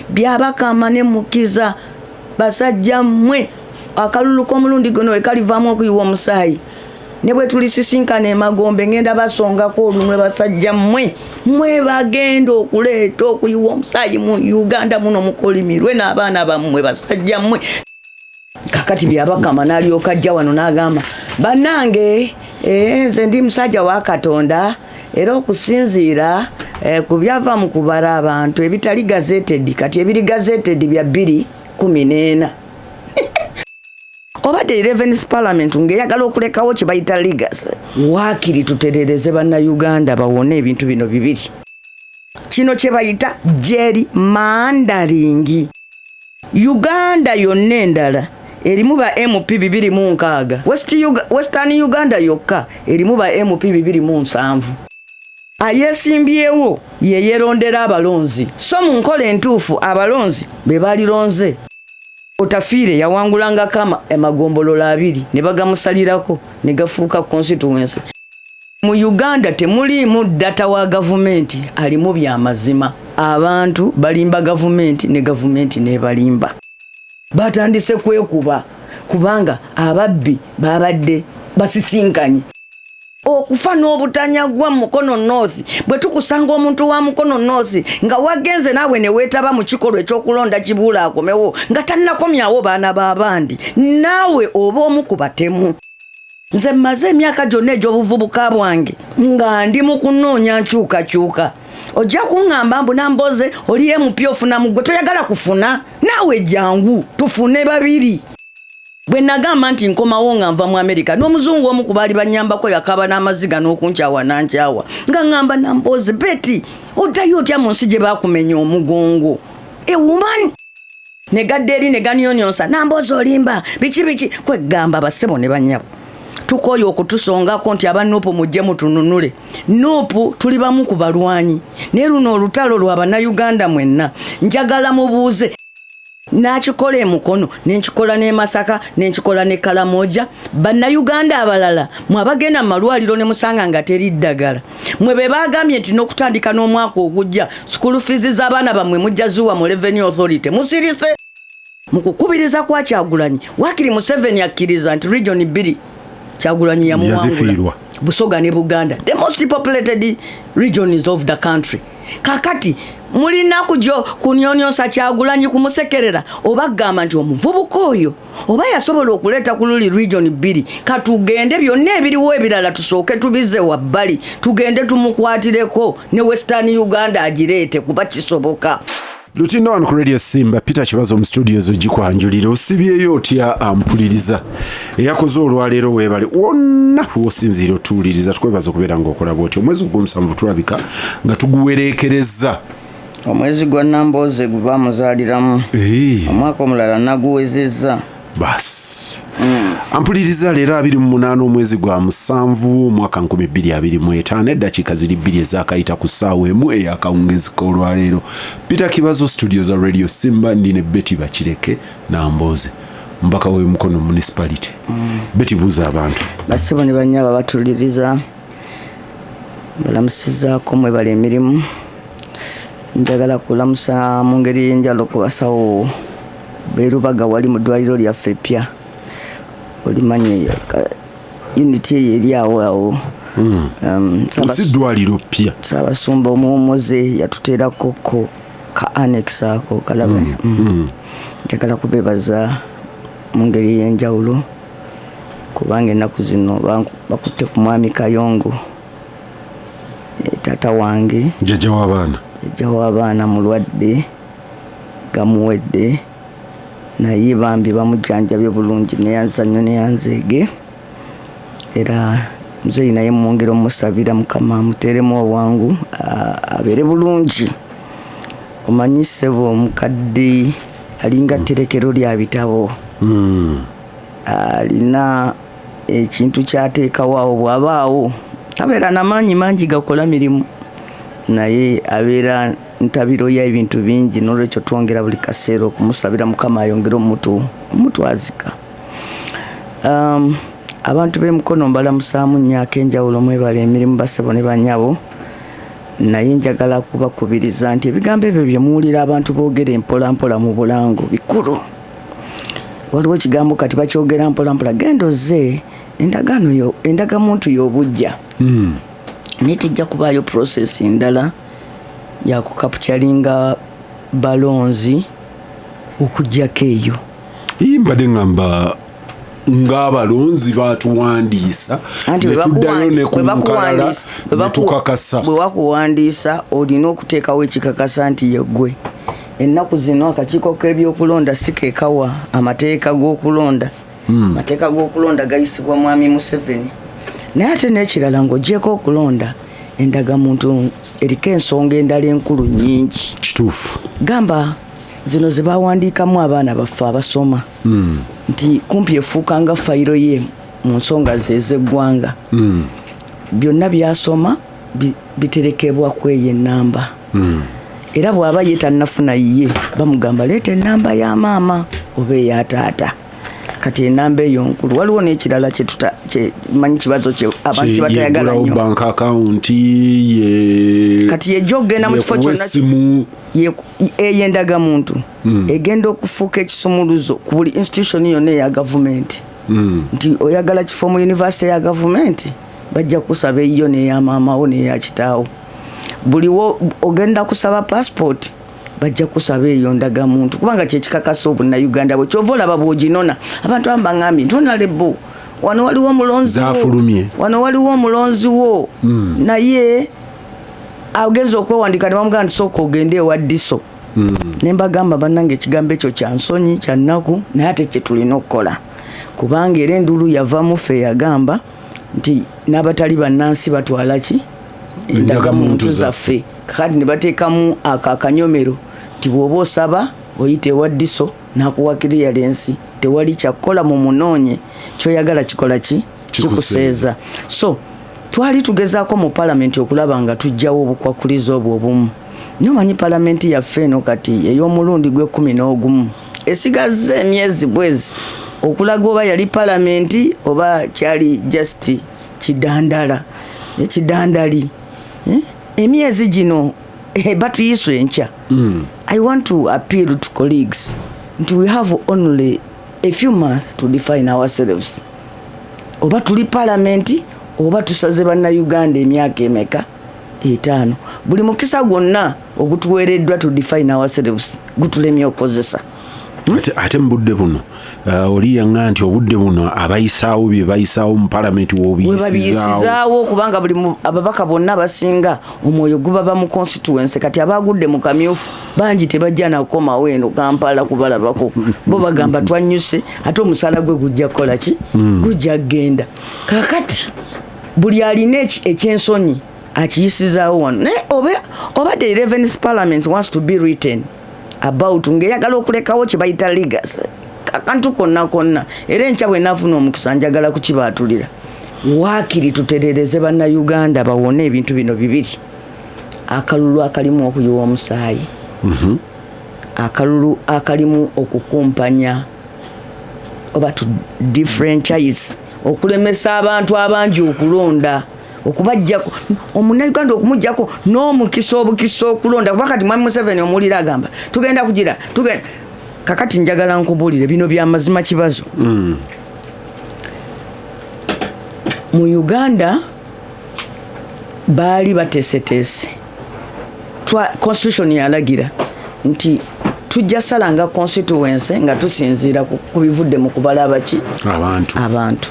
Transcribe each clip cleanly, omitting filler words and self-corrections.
Byabakama ne Mukiza, basajja mmwe, akalulu k'omulundi guno we kalivaamu okuyiwa omusaayi, ne bwe tulisisinkana emagombe ngenda basongako olunwe. Basajja mmwe, mwe bagenda okuleeta okuyiwa omusaayi mu Uganda muno, mukolimirwe n'abaana bammwe, basajja mmwe. Kakati Byabakama n'alyoka ajja wano n'agamba, "Bannange, nze ndi musajja wa Katonda, era okusinziira ku byava mu kubala abantu ebitali gazetted, kati ebiri gazetted bya 214." Obadde 11th Parliament ng'eyagala okulekawo kye bayita legacy, waakiri tuterereze Bannayuganda bawone ebintu bino bibiri, kino kye bayita gerrymandering. Uganda yonna endala erimu ba MP 260. Western Uganda yokka erimu ba MP 270. Ayeesimbyewo ye yeerondera abalonzi, so mu nkola entuufu abalonzi be balironze. Otafiire yawangulangako amagombolola 2 ne bagamusalirako ne gafuuka constituency. Mu Uganda temuliimu data wa gavumenti alimu byamazima. Abantu balimba gavumenti ne gavumenti nebalimba. Batandise kwekuba kubanga ababbi babadde basisinkanye okufa n'obutanyagwa mu Mukono North. Bwe tukusanga omuntu wa Mukono North nga wagenze naawe ne weetaba mu kikolwa ekyokulonda Kibuula akomewo nga tannakomyawo baana b'abandi, naawe oba omu ku batemu. Nze mmaze emyaka gyonna egy'obuvubuka bwange nga ndi mu kunoonya nkyukakyuka. Ojja kuŋŋamba mbu, "Namboze, oli MP, ofuna mugwe toyagala kufuna, naawe jangu tufune babiri." Bwe nagamba nti nkomawo nga nva mu Amerika, n'omuzungu omu ku baali banyambako yakaba n'amaziga n'okunkyawa nankyawa nga ŋŋamba, "Namboze Betty, oddayo otya mu nsi gye baakumenya omugongo ewumani?" Ne gadda eri ne ganyonyonsa, "Namboze, olimba, biki biki." Kwegamba, bassebo ne bannyabo, tukooye okutusongako nti aba NUP mujje mutununule. NUP tuli bamu ku balwanyi, naye luno olutalo lwa Bannayuganda mwenna. Njagala mubuuze n'akikola emukono, nenkikola n'e Masaka, nenkikola ne Kalamoja. Bannayuganda abalala mwe abagenda mu malwaliro ne musanga nga teri ddagala, mwe be bagambye nti n'okutandika n'omwaka ogujja school fees z'abaana bammwe mujja ziwa mu Revenue Authority, musirise. Mu kukubiriza kwa Kyagulanyi, wakiri Museveni akkiriza nti region 2 Kyagulanyi yamuwangula. Yazifiirwa. Busoga ne Buganda, the most populated regions of the country. Kakati mulina kujo kunyonyosa Kyagulanyi, kumusekerera, oba kugamba nti omuvubuka oyo oba yasobola okuleeta ku luli region 2, katugende byonna ebiriwo ebirala tusooke tubize wabbali, tugende tumukwatireko ne Western Uganda agireete, kuba kisoboka. Lutindo wano ku Radio Simba, Peter Kibazo mu studios ogikwanjulira. Osibyeyo otya ampuliriza eyakoze olwaleero? Weebale wonna wosinziira otuwuliriza, tukwebaza okubeera ng'okola bwotyo. Omwezi ogw'omusanvu tulabika nga tuguwereekereza. Omwezi gwa Namboze gwe bamuzaaliramu. Omwaka omulala naguwezezza. Basi, ampuliriza, leero 28 omwezi gwa musanvu omwaka 2025, eddakiika ziri 2 ezakayita ku ssaawa 1 eyakawungezi k'olwaleero. Peter Kibazo, studio za Radio Simba, ndi ne Betty Bakireke Namboze, mubaka w'emukono Municipality. Betty, buuza abantu. Bassebo ne bannyabo batuliriza, balamusizaako, mwebala emirimu. Njagala kulamusa mu ngeri ey'enjawulo ku basawo berubaga wali mu ddwaliro lyaffe eppya. Olimanyi unit eyo eri awo awo. Si ddwaliro ppya. Saabasumba omuwumuze yatuteerako ko ka annex ako kalabe. Njagala kubebaza mu ngeri ey'enjawulo kubanga ennaku zino bakutte ku mwami Kayongo, taata wange. Jjajja w'abaana. Jjajja w'abaana mulwadde, gamuwedde, naye bambi bamujjanjabye bulungi. Neyanza nnyo, neyanzeege. Era muzeeyi naye mwongera omusabira, Mukama amuteeremu obwangu, abeere bulungi. Omanyi ssebo, omukadde alinga tterekero lya bitabo. Alina ekintu kyateekawo awo, bw'abaawo tabeera namaanyi mangi gakola mirimu, naye abeera ntabiro y'ebintu bingi. Nolwekyo twongera buli kaseera okumusabira, Mukama ayongere omutwazika. Abantu b'emukono mbalamusaamu nnyo ak'enjawulo. Mwebala emirimu, basebo ne banyabo. Naye njagala kubakubiriza nti ebigambo ebyo bye muwulira abantu boogera empolampola mu bulango bikulu. Waliwo ekigambo kati bakyogera mpolampola, genda ozze endagaano yo, endagamuntu y'obujja. Naye tejja kubaayo process ndala yakukapukyalinga balonzi okugjako eyo. Ii, mbadde ngamba ng'abalonzi batuwandiisa Anti ne bwe tuddayo ne ku bwe nkalala bwe ne baku- tukakasa. Bwe bakuwandiisa, olina okuteekawo ekikakasa nti yeggwe. Ennaku zino akakiiko k'ebyokulonda si ke kawa amateeka g'okulonda. Amateeka g'okulonda gayisibwa Mwami Museveni. Naye ate n'ekirala, ng'ogyeko okulonda, endagamuntu eriko ensonga endala enkulu nnyingi. Gamba zino ze bawandiikamu abaana baffe abasoma nti kumpi efuuka nga fayiro ye mu nsonga ze ez'eggwanga. Byonna byasoma biterekebwa ku eyo ennamba. Era bw'aba ye tannafuna yiye, bamugamba leeta ennamba ya maama oba eya taata. Kati ennamba eyo nkulu. Waliwo n'ekirala manyi kibazo kye abantu kye batayagala Yeggulawo nnyo. Bank account ye. Kati yejja okugenda mu kifo yekuwa kyonna essimu. Eyo endagamuntu egenda okufuuka ekisumuluzo ku buli institution yonna eya gavumenti. Nti oyagala kifo mu yunivasite ya gavumenti, bajja kusaba eyiyo n'eya maamawo n'eya kitaawo. Buliwo ogenda kusaba passport, bajja kusaba eyo ndagamuntu, kubanga kyekikakasa obunnayuganda bwe. Kyova olaba bw'oginona, abantu abamu baŋŋambye nti honorable, wano waliwo omulonzi wo. Zaafulumye. Wano waliwo omulonzi wo, naye agenza okwewandika ne bamugamba nti sooka ogende ewa DISO. Ne mbagamba, bannange, ekigambo ekyo kya nsonyi, kya nnaku, naye ate kye tulina okukola, kubanga era enduulu yava mu ffe yagamba nti n'abatali bannansi batwala ki? Endagamuntu zaffe. Kakati ne bateekamu ako akanyomero nti bw'oba osaba oyita ewa DISO n'akuwa clearance, tewali kyakukola mu munoonye kyoyagala kikola ki? Kikuseeza. So twali tugezaako mu palamenti okulaba nga tujjawo obukwakulizo obwo obumu, naye omanyi palamenti yaffe eno kati ey'omulundi gw'e11 esigazza emyezi bwezi okulaga oba yali palamenti oba kyali just kidandala ekidandali. Eh? Emyezi gino batuyiswa enkya. I want to appeal to colleagues nti we have only a few months to define ourselves, oba tuli palamenti oba tusaze bannayuganda emyaka emeka? 5. Buli mukisa gwonna ogutuweereddwa to define ourselves gutulemye okukozesa. Ate mu budde buno, oli yaŋŋa nti obudde buno abayisaawo bye bayisaawo mu palamenti we wobiyisizaawo. Babiyisizaawo, kubanga buli ababaka bonna abasinga omwoyo gubaba mu constituency. Kati abagudde mu kamyufu bangi tebajja nakukomawo eno Kampala kubalabako. Bo bagamba twanyuse, ate omusala gwe gujja kukola ki? Gujja kugenda. Kakati buli alina ekyensonyi akiyisizaawo wano. Naye oba the 11th parliament wants to be written about ng'eyagala okulekawo kye bayita legacy, akantu konna konna, era enkya bwe naafuna omukisa njagala kukibaatulira, waakiri tuterereze bannayuganda bawone ebintu bino bibiri: akalulu akalimu okuyiwa omusaayi, akalulu akalimu okukumpanya oba to differentize, okulemesa abantu abangi okulonda, okubajjako omunnayuganda, okumugjako n'omukisa obukisa okulonda. Kuba kati Mwami Museveni omuwulira agamba tugenda kugira tugenda. Kakati njagala nkubuulire bino byamazima kibazo. Mu Uganda baali bateeseteese. Constitution yalagira nti tujja salanga constituency nga tusinziira ku bivudde mu kubala abaki? Abantu. Abantu.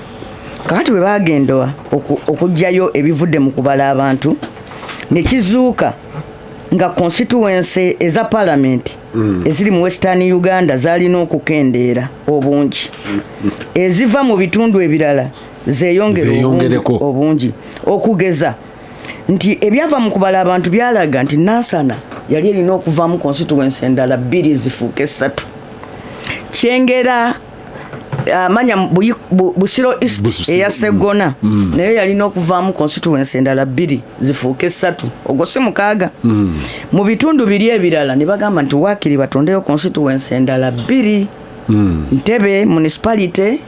Kakati bwe bagenda okuggyayo ebivudde mu kubala abantu, ne kizuuka nga constituency eza parliament eziri mu Western Uganda zalina okukendeera obungi, eziva mu bitundu ebirala zeyongere obungi, Zeeyongereko. obungi. Okugeza nti ebyava mu kubala abantu byalaga nti Nansana yali erina okuvaamu constituency endala bbiri zifuuke esatu, Kyengera, amanya Busiro East Busiro, eya Segona naye yalina okuvaamu constituency endala bbiri zifuuke esatu, ogwo si mukaaga. Mu bitundu biri ebirala ne bagamba nti waakiri batondeyo constituency endala bbiri, Ntebe municipality.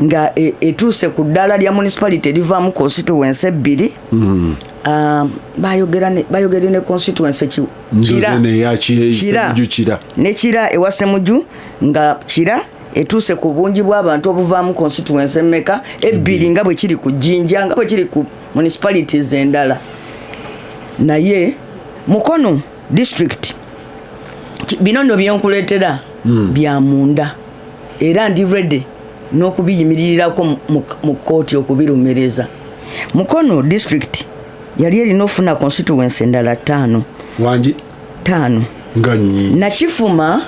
Nga etuuse ku ddaala lya municipality erivaamu constituency ebbiri. Bayogere ne constituency Kira. Kira. Neya Kira. Ssemujju Kira. Ne Kira ewa Ssemuju, nga Kira etuuse ku bungi bw'abantu obuvaamu constituency emmeka? Ebbiri, nga bwe kiri ku Jjinja, nga bwe kiri ku municipalities endala. Naye Mukono district, bino nno byenkuleetera bya munda, era ndi ready n'okubiyimirirako mu kkooti okubirumiriza. Mukono district yali erina ofuna constituency endala ttaano. Wangi? Ttaano. Nga nyi? Nakifuma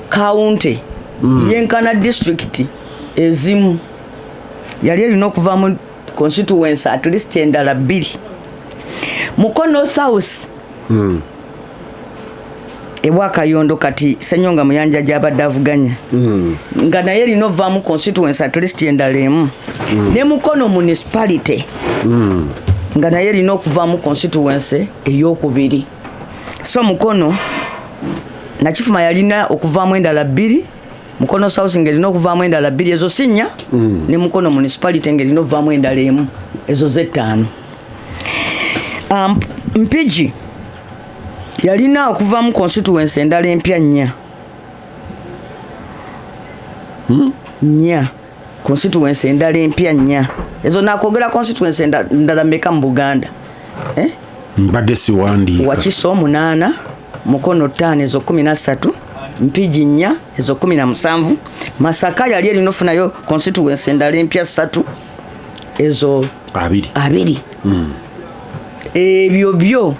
county yenkana district ezimu, yali erina okuvaamu constituency at least endala bbiri. Mukono South ebwakayondo, kati Senyonga Muyanja gyabadde avuganya, nga naye erina ovaamu constituency at least endala emu, ne Mukono municipality nga naye erina okuvaamu constituency eyokubiri. So Mukono, Nakifuma yalina okuvaamu endala bbiri, Mukono South nga erina okuvaamu endala bbiri, ezo si nnya, ne Mukono municipality nga erina okuvaamu endala emu, ezo zettaano. Mpigi yalina okuvaamu constituency endala empya nnya, nnya, constituency endala empya nnya. Ezo nakwogera constituency endala mmeka mu Buganda, eh? Mbadde siwandiika. Wakiso omunaana, Mukono ttaano, ezo 13, Mpigi nnya, ezo 17. Masaka yali erina ofunayo constituency endala empya ssatu, ezo 20. 20. Ebyo byo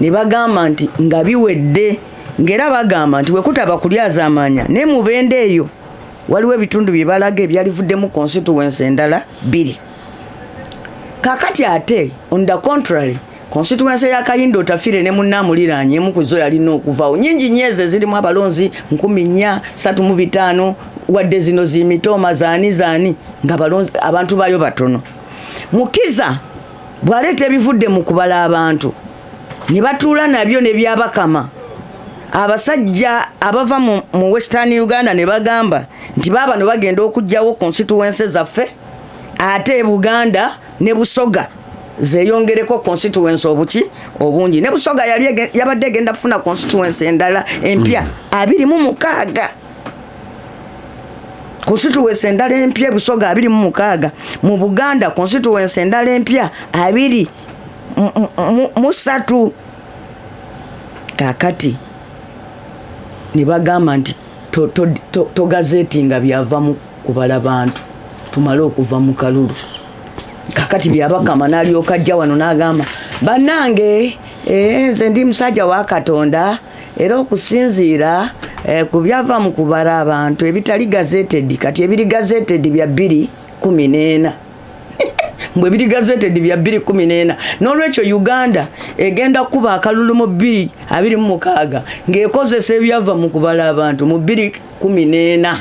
ne bagamba nti nga biwedde, ng'era bagamba nti wekutaba kulyazaamanya naye Mubende eyo waliwo ebitundu bye balaga ebyalivuddemu constituency endala bbiri. Kakati ate on the contrary, constituency ya Kahinda Otafire ne munnaamuliraanye, emu ku zo yalina okuvaawo. Nyingi nnyo ezo ezirimu abalonzi 4305, wadde zino zimitooma zaani zaani, nga abantu baayo batono. Mukiza bw'aleeta ebivudde mu kubala abantu ne batuula nabyo ne byabakama, abasajja abava mu Western Uganda ne bagamba nti baabano bagenda okuggyawo constituency zaffe, ate Buganda ne Busoga zeyongereko constituency obuki obungi. Ne Busoga yali yabadde egenda kufuna constituency endala empya 26, constituency endala empya e Busoga 26, mu Buganda constituency endala empya 23. Kakati ne bagamba nti togazetinga byava mu kubala bantu, tumale okuva mu kalulu. Kakati Byabakama n'alyoka ajja wano n'agamba, "Bannange, nze ndi musajja wa Katonda, era okusinziira ku byava mu kubala abantu ebitali gazetted, kati ebiri gazetted bya 214, mbwe ebiri gazetted bya 214. N'olwekyo Uganda egenda kuba akalulu mu 2026 ng'ekozesa ebyava mu kubala abantu mu 214."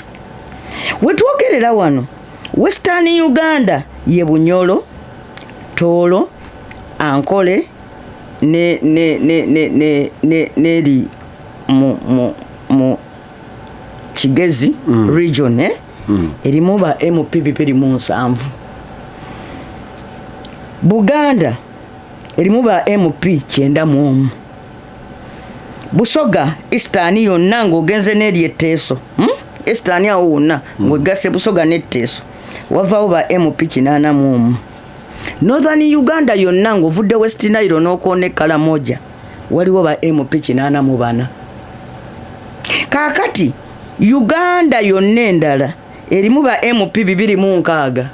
Wetwogerera wano, Western Uganda ye Bunyolo, Tooro, Ankole ne ne ne ne ne ne neri mu Kigezi region, eh? Erimu ba MP 270. Buganda erimu ba MP 91. Busoga Eastern yonna ng'ogenze n'eri Etteeso, Eastern awo wonna ng'ogasse Busoga n'Etteeso, wavaawo ba MP 81. Northern Uganda yonna ng'ovudde West Nile n'okoona e Karamoja, waliwo ba MP 84. Kaakati Uganda yonna endala erimu ba MP 260.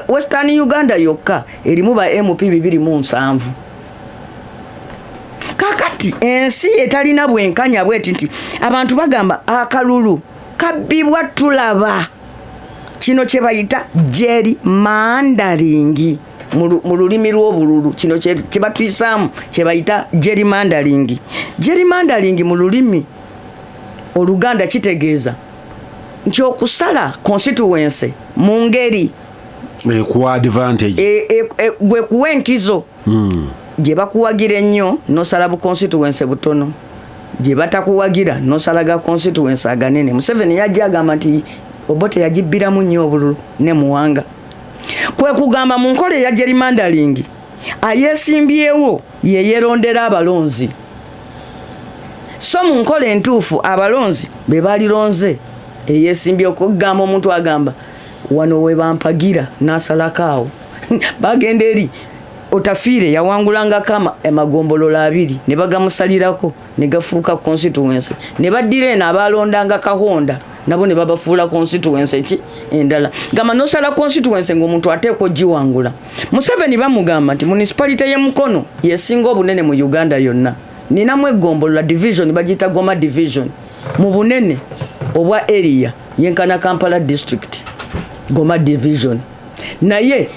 Western Uganda yokka erimu ba MP 270. Kakati ensi etalina bwenkanya bweti, nti abantu bagamba akalulu kabbibwa, tulaba kino kye bayita gerrymandering mu lulimi lw'obululu. Kino kye batuyisaamu kye bayita gerrymandering. Gerrymandering mu lulimi Oluganda kitegeeza nti okusala constituency mu ngeri ekuwa advantage. Gwe kuwa enkizo gye bakuwagira ennyo, nosala bu constituency butono, gye batakuwagira nosala ga constituency aganene. Museveni yajja agamba nti Obote yagibbiramu nnyo obululu ne Muwanga. Kwe kugamba mu nkola eya gerrymandering, ayeesimbyewo ye yeerondera abalonzi, so mu nkola entuufu abalonzi be balironze eyeesimbye. Okugamba omuntu agamba wano we bampagira n'asalako awo bagenda eri. Otafiire yawangulangako amagombolola 2 ne bagamusalirako ne gafuuka constituency, ne baddira eno abalondanga Kahonda nabo ne babafuula constituency ki endala. Gamba nosala constituency ng'omuntu ateekwa ogiwangula. Museveni bamugamba nti municipality y'e Mukono yesinga obunene mu Uganda yonna, ninamu eggombolola, division bagiyita Goma Division, mu bunene obwa area yenkana Kampala District, Goma Division, naye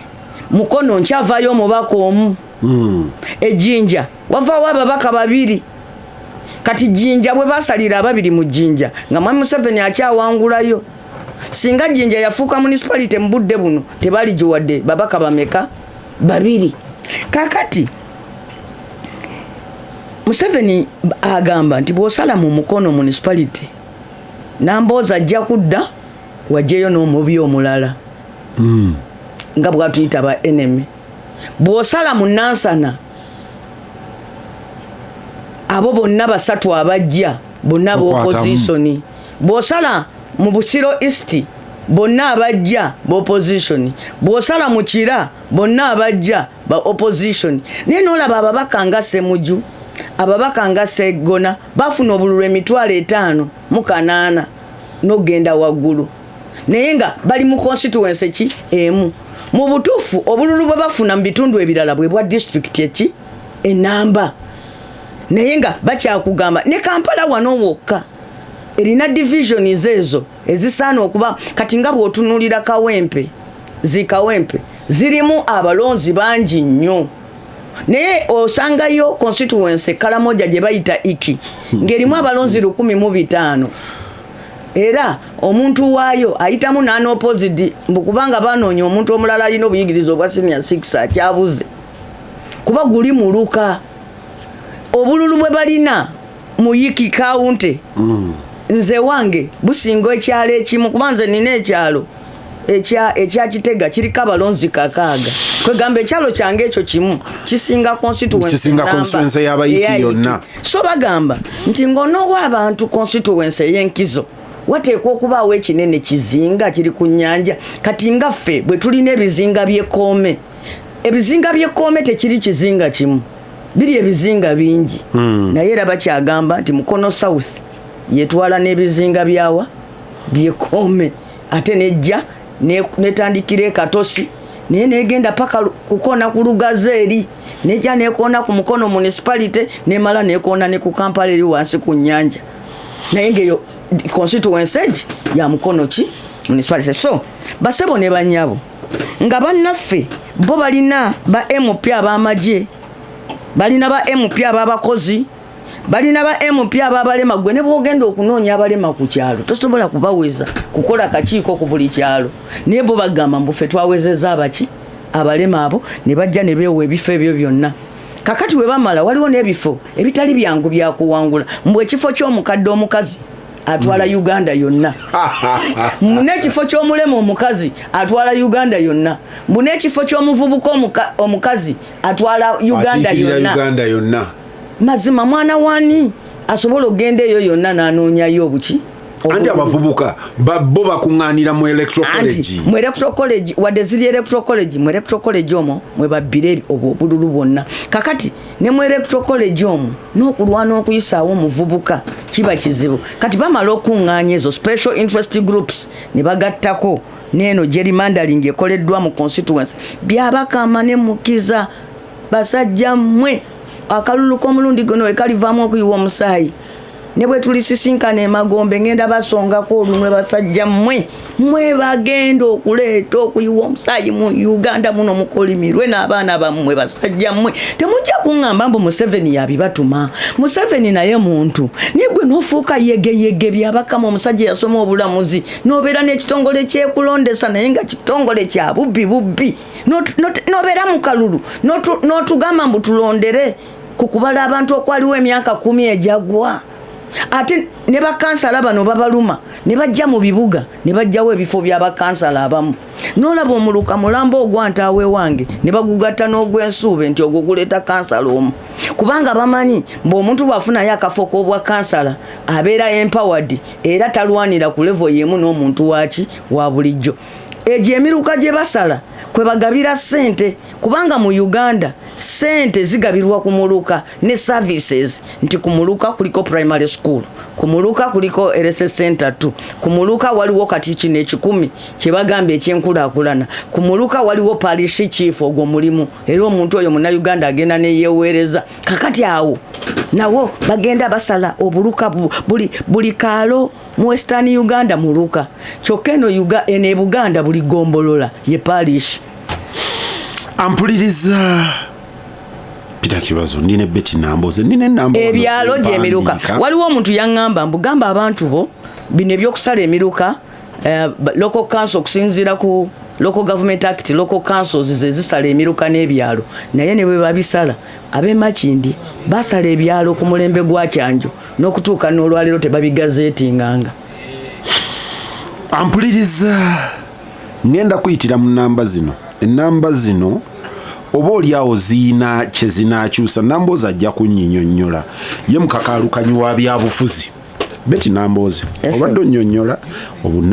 Mukono nkyavaayo omubaka omu. Ejinja wavaawo ababaka babiri. Kati Jinja bwe basalira ababiri mu Jinja nga mwami Museveni akyawangulayo, singa Jinja yafuuka municipality mu budde buno tebaligiwadde babaka bameka? Babiri. Kakati Museveni agamba nti bw'osala mu Mukono municipality, Namboozi ajja kudda wajjeyo n'omubi omulala nga bwatuyita ba enemy. Bw'osala mu Nansana, abo bonna basatu abajja bonna Tokwatamu. B'opposition. Bw'osala mu Busiro East, bonna abajja b'opposition. Bw'osala mu Kira, bonna abajja ba opposition. Naye n'olaba ababaka nga Semuju, ababaka nga Segona bafuna obululu 58,000 n'okugenda waggulu, naye nga bali mu constituency ki emu. Mu butuufu obululu bwe bafuna mu bitundu ebirala bwe bwa disitulikiti eki enamba, naye nga bakyakugamba ne Kampala wano wokka erina divisions ezo ezisaana okuba. Kati nga bw'otunuulira Kawempe, zikawempe zirimu abalonzi bangi nnyo, naye osangayo constituency Kalamoja gye bayita Iki ng'erimu abalonzi 1,005, era omuntu waayo ayitamu n'unopposed mbu kubanga banoonya omuntu omulala alina obuyigirize obwa senior 6 akyabuze, kuba guli muluka. Obululu bwe balina mu Yiki County nze wange businga ekyalo ekimu, kuba nze nina ekyalo ekya Kitega kiriko abalonzi 6. Kwegamba ekyalo kyange ekyo kimu kisinga constituency Kisinga namba constituency y'Abayiki eya Yiki. yonna. So bagamba nti ng'onoowa abantu constituency ey'enkizo, wateekwa okubaawo ekinene kizinga kiri ku nnyanja. Kati nga ffe bwe tulina ebizinga by'Ekkoome, ebizinga by'Ekkoome tekiri kizinga kimu, biri ebizinga bingi, naye era bakyagamba nti Mukono South yetwala n'ebizinga byawa by'Ekkoome, ate nejja netandikira e Katosi, naye negenda paka kukoona ku Lugazi eri, nejja nekoona ku Mukono municipality, nemala nekoona ne ku Kampala eri wansi ku nnyanja, naye ngaeyo constituency egi ya Mukono ki municipality. So basebo ne banyabo, nga bannaffe bo balina ba MP ab'amagye, balina ba MP ab'abakozi, balina ba MP ab'abalema. Gwe ne bwogenda okunoonya abalema ku kyalo tosobola kubaweza kukola kakiiko ku buli kyalo, naye bo bagamba mbu ffe twawezezza abaki abalema abo, ne bajja ne beewa ebifo ebyo byonna. Kakati we bamala, waliwo n'ebifo ebitali byangu byakuwangula, mbu ekifo ky'omukadde omukazi atwala Uganda yonna, mbu n'ekifo ky'omulema omukazi atwala Uganda yonna, mbu n'ekifo ky'omuvubuka omukazi atwala Uganda Akiikirira yonna. Uganda yonna. Mazima mwana wani asobola okugenda eyo yonna n'anoonyayo obuki? Anti abavubuka bo bakuŋŋaanira mu electoral Anti college. Mu electoral college, wadde ziri electoral college, mu electoral college omwo mwe babbira obwo obululu bwonna. Kakati ne mu electoral college omwo n'okulwana okuyisaawo omuvubuka kiba kizibu. Kati bamala okuŋŋaanya ezo special interest groups ne bagattako n'eno gerrymandering ekoleddwa mu constituency. Byabakama ne Mukiza, basajja mmwe, akalulu k'omulundi guno we kalivaamu okuyiwa omusaayi, ne bwe tulisisinkana emagombe ngenda basongako olunwe. Basajja mmwe, mmwe bagenda okuleeta okuyiwa omusaayi mu Uganda muno, mukolimirwe n'abaana bammwe. Basajja mmwe, temujja kuŋŋamba mbu Museveni yabibatuma. Museveni naye muntu, naye gwe n'ofuuka yegeyege. Byabakama, omusajja yasoma obulamuzi n'obeera n'ekitongole kyekulondesa, naye nga kitongole kya bubbi bubbi. N'obeera mu kalulu n'otugamba mbu tulondere ku kubala abantu okwaliwo emyaka 10 ejagwa. Ate ne bakansala bano babaluma ne bajja mu bibuga ne bajjawo ebifo bya bakansala abamu. N'olaba omuluka mulamba ogwa Ntaawe wange ne bagugatta n'ogw'ensuube nti ogwo guleeta kansala omu, kubanga bamanyi mbu omuntu bw'afunayo akafo k'obwa kansala abeera empowered era talwanira ku level y'emu n'omuntu waki wa bulijjo. Egyo emiruka gye basala kwe bagabira ssente, kubanga mu Uganda ssente zigabirwa ku muluka ne services, nti ku muluka kuliko primary school, ku muluka kuliko health center 2, ku muluka waliwo kati kino 1,000 kye bagambye ekyenkulaakulana, ku muluka waliwo parish chief. Ogwo mulimu era omuntu oyo Munnayuganda agenda neyeweereza. Kakati awo nawo bagenda basala obuluka buli kaalo mu Western Uganda muluka. Kyokka eno eno e Buganda buli gombolola ye parish. Ampuliriza, Peter Kibazo, ndine Betty Namboze, ndine Nambo. Ebyalo gyemiruka. Waliwo omuntu yaŋŋamba mbu gamba abantu bo bino ebyokusala emiruka, local council, okusinziira ku Local Government Act, local councils ze zisala emiruka n'ebyalo. Naye ne bwe babisala, ab'e Makindye basala ebyalo ku mulembe gwa Kyanjo n'okutuuka n'olwaleero tebabigazeetinganga. Ampuliriza, ngenda kuyitira mu namba zino. Enamba zino oba oliawo ziina kye zinaakyusa. Namboozi ajja kunyinyonnyola, ye mukakaalukanyi wa byabufuzi. Betty Namboozi, Yes, sir. obadde onnyonnyola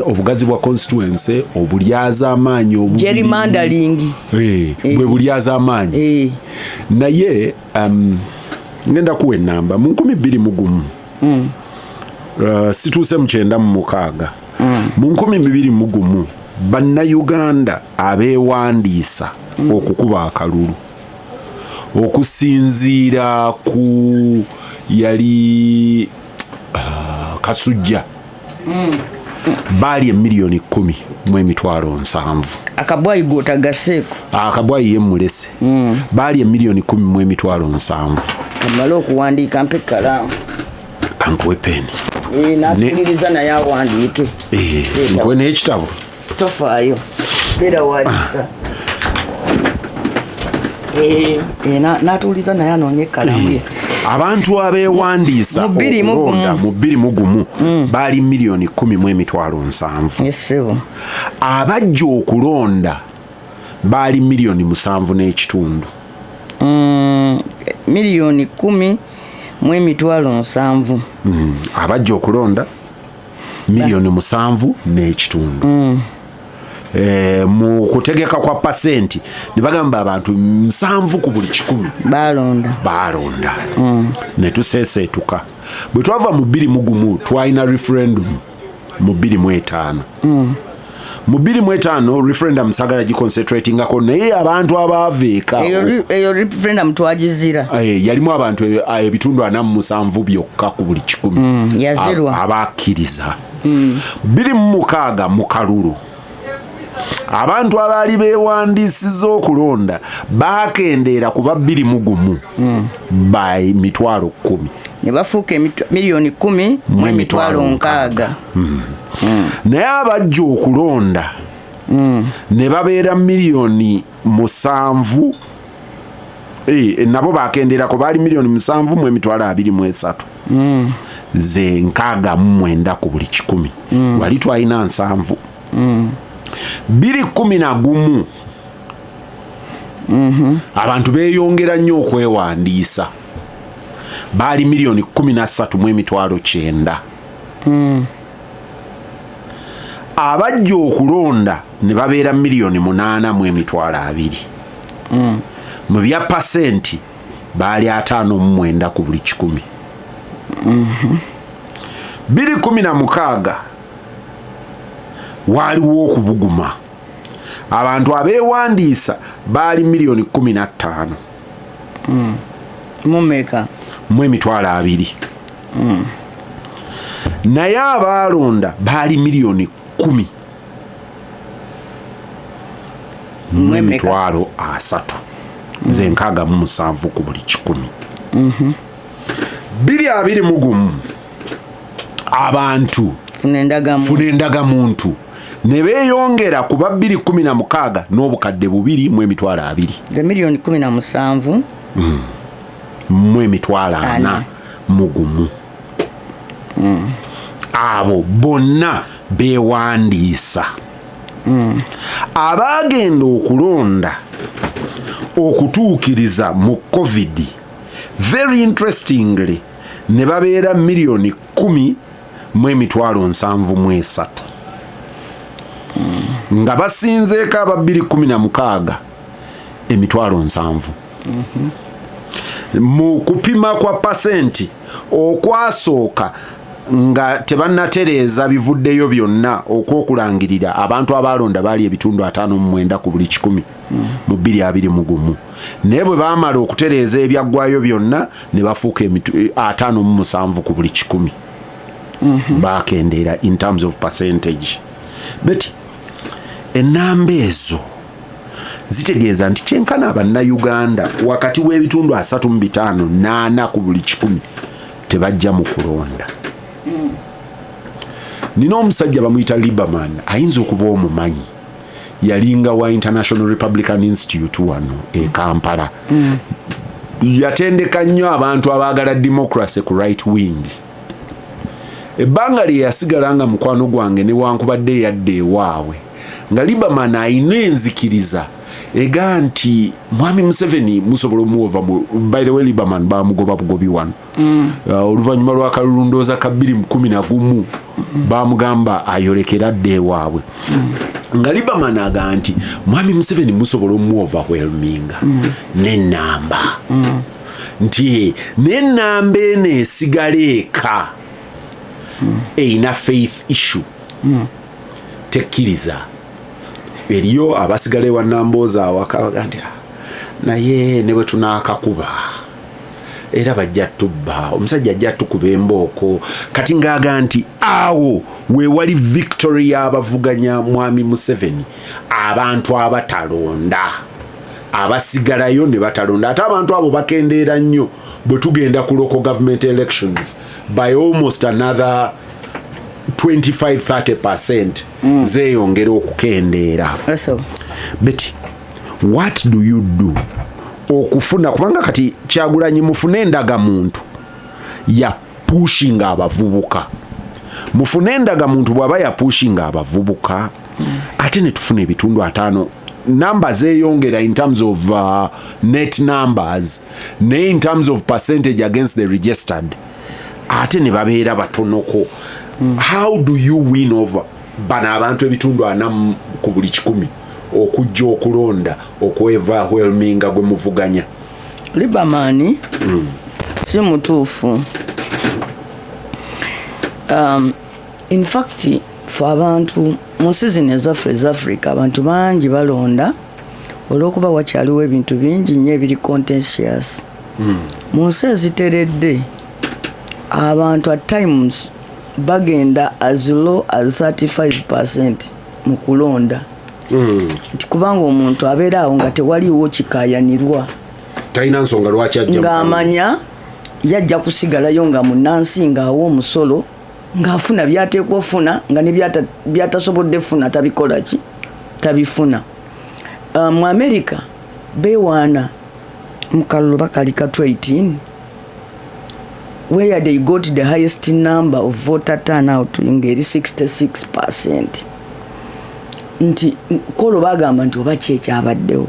obugazi bwa constituency obulyaza amaanyi. Gerrymandering. Bwe bulyaza amaanyi. Naye ngenda kuwa enamba mu 2001, situuse mu 96, mu 2001 Bannayuganda abeewandiisa okukuba akalulu okusinziira ku yali Kasujja baali 10,070,000. Akabwayi gwotagaseeko. Akabwayi ye mulese. Baali 10,070,000. Amale okuwandiika mpe ekkalaamu. Kankuwe peeni. Natuuliriza naye awandiike. Nkuwe n'ekitabo. Tofaayo, beera walisa. Natuuliza naye anoonye ekkalaamu ye. Abantu abeewandiisa Mu 21. okulonda mu 21 baali 10,070,000. Esebo. Abajja okulonda baali 7.5 miliyoni. 10,070,000. Abajja okulonda 7.5 miliyoni. Mu kutegeka kwa pasenti ne bagamba abantu 70 ku buli 100 balonda. Balonda. Ne tuseeseetuka. Bwe twava mu 21 twalina referendum mu 25. Mu 25 referendum sagala giconcentratingako, naye abantu abaava eka Eyo referendum twagizira. Yalimu abantu ebitundu 47 byokka ku buli 100 Yazirwa. Abakkiriza. 26 mu kalulu abantu abaali beewandiisiza okulonda bakendeera kuba 21 by 10,000. Ne bafuuka 10,060,000. Mu 60,000. Naye abajja okulonda ne babeera 7 miliyoni, nabo bakendeerako, baali 7,023,000, ze 69 ku buli 100. Wali twalina 70. 2011 abantu beeyongera nnyo okwewandiisa, baali 13,900,000. Abajja okulonda ne babeera 8,020,000. Mu bya pasenti baali 59 ku buli 100. 2016 waaliwo okubuguma, abantu abeewandiisa baali 15,000,000 Mumeka? Mu 20,000. Naye abaalonda baali 10,000,000 mu Mwemeka? 30,000, ze 67 ku buli 100. 2021 abantu Funa endagamu. Funa endagamuntu ne beeyongera kuba 2016 n'2,220,000. Ze 17,000,000 mu 40,000 Ana. Mu gumu. Abo bonna beewandiisa. Abaagenda okulonda okutuukiriza mu COVID, very interestingly, ne babeera 10,073,000, nga basinzeeko aba 2016 70,000. Mu kupima kwa pasenti okwasooka nga tebannatereeza bivuddeyo byonna okwokulangirira, abantu abalonda baali 59% ku buli 100 mu 2021, naye bwe baamala okutereeza ebyaggwayo byonna ne bafuuka 57 ku buli 100. Bakendeera in terms of percentage, but enamba ezo zitegeeza nti kyenkana Abannayuganda wakati w'ebitundu 35 4 ku buli 100 tebajja mu kulonda. Nina omusajja bamuyita Liberman, ayinza okuba omumanyi, yalinga wa International Republican Institute wano e Kampala. Yatendeka nnyo abantu abaagala democracy ku right wing. Ebbanga lye yasigala nga mukwano gwange, newankubadde eyadda ewaabwe, nga Liberman ayina enzikiriza ega nti Mwami Museveni musobola omuwova. By the way, Liberman bamugoba bugobi wano oluvannyuma lw'akalulu ndooza ka 2011, bamugamba ayolekera adda ewaabwe. Nga Liberman aga nti Mwami Museveni musobola omuoverwhelminga n'ennamba, nti n'ennamba eno esigala eka erina faith issue, tekkiriza. Eriyo abasigala ewa Nambooza awaka baga nti, "Ah, naye ne bwe tunaakakuba era bajja tubba, omusajja ajja tukuba embooko." Kati ngaaga nti awo wewali victory y'abavuganya Mwami Museveni, abantu abatalonda, abasigalayo ne batalonda. Ate abantu abo bakendeera nnyo bwe tugenda ku local government elections by almost another 25-30%, zeeyongera okukendeera. So, But what do you do okufuna, kubanga kati Kyagulanyi mufune endagamuntu ya pushinga abavubuka, mufune endagamuntu bw'aba yapushinga abavubuka, ate ne tufuna 50%, namba zeeyongera in terms of net numbers, naye in terms of percentage against the registered ate ne babeera batonoko. How do you win over bano abantu 40% ku buli 100 okujja okulonda okuoverwhelminga gwe muvuganya? Liberman si mutuufu. In fact, fe abantu mu nsi zino ezaffe ez'Africa, abantu bangi balonda olw'okuba wakyaliwo ebintu bingi nnyo ebiri contentious. Mu nsi eziteredde, abantu at times bagenda as low as 35% mu kulonda, nti kubanga omuntu abeera awo nga tewaliiwo kikayanirwa, talina nsonga lwaki ajja mu kalulu. Ng'amanya yajja kusigalayo nga munnansi, ng'awa omusolo, ng'afuna byateekwa ofuna, nga ne byatasobodde funa tabikola ki, tabifuna. Mu America beewaana mu kalulu bakali ka 18 where they got the highest number of voter turnout ng'eri 66%, nti kolo bagamba nti oba ki ekyabaddewo,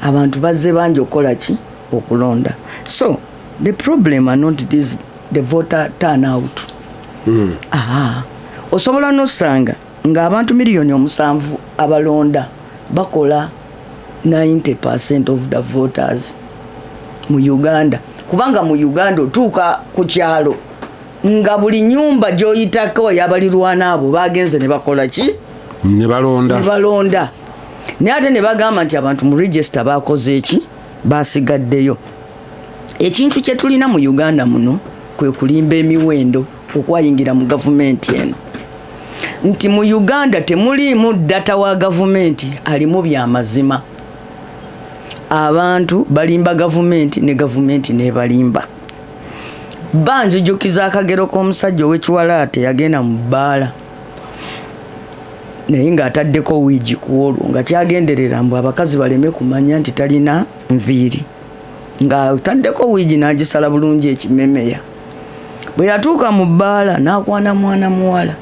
abantu bazze bangi okukola ki, okulonda. So the problem are not this, the voter turnout. Aha, osobola nosanga ng'abantu 7 miliyoni abalonda bakola 90% of the voters mu Uganda, kubanga mu Uganda otuuka ku kyalo nga buli nyumba gy'oyitako yabalirwana abo bagenze ne bakola ki, ne balonda. Ne balonda. Naye ate ne bagamba nti abantu mu register bakoze eki, basigaddeyo. Ekintu kye tulina mu Uganda muno kwe kulimba emiwendo okwayingira mu gavumenti eno, nti mu Uganda temuliimu data wa gavumenti alimu byamazima. Abantu balimba gavumenti ne gavumenti nebalimba. Banzijukiza akagero k'omusajja ow'ekiwalaate yagenda mu bbaala naye ng'ataddeko wiigi ku olwo, nga kyagenderera mbu abakazi baleme kumanya nti talina nviiri, ng'ataddeko wiigi n'agisala bulungi ekimemeya. Bwe yatuuka mu bbaala n'akwana mwana muwala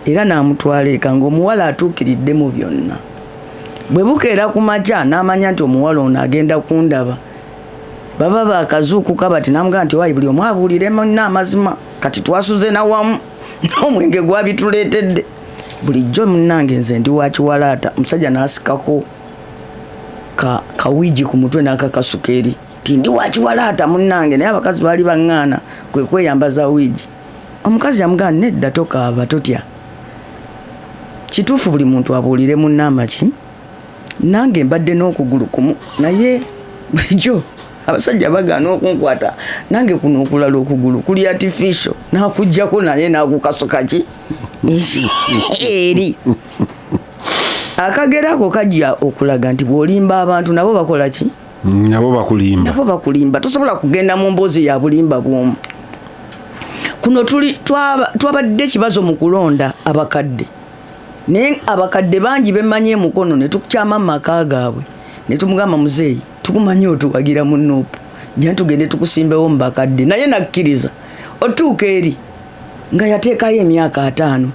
era n'amutwala eka ng'omuwala atuukiridde mu byonna. Bwe bukeera ku makya n'amanya nti omuwala ono agenda kundaba. Baba baakazuukuka bati n'amugamba nti waayi buli omu abuulire munne amazima kati twasuze na wamu n'omwenge gwabituleetedde. Bulijjo munnange nze ndi wa kiwalaata. Omusajja n'asikako kawiigi ku mutwe n'akakasuka eri nti ndi wa kiwalaata munnange, naye abakazi baali baŋŋaana kwe kweyambaza wiigi. Omukazi yamugamba nedda tokaaba totya. Kituufu buli muntu abuulire munne amaki. Nange mbadde n'okugulu kumu naye bulijjo abasajja bagaana okunkwata, nange kuno okulala okugulu kuli artificial n'akuggyako naye n'akukasuka ki eri. Akagero ako kajja okulaga nti bw'olimba abantu nabo bakola ki? Nabo bakulimba. Nabo bakulimba. Tosobola kugenda mu mboozi ya bulimba bw'omu. Kuno tuli twabadde kibazo mu kulonda abakadde. Naye abakadde bangi bemmanyi e Mukono ne tukyama mu maka gaabwe ne tumugamba muzeeyi tukumanyi otuwagira mu Nuupu, jja tugende tukusimbewo mu bakadde, naye nakkiriza. Otuuka eri nga yateekayo emyaka 50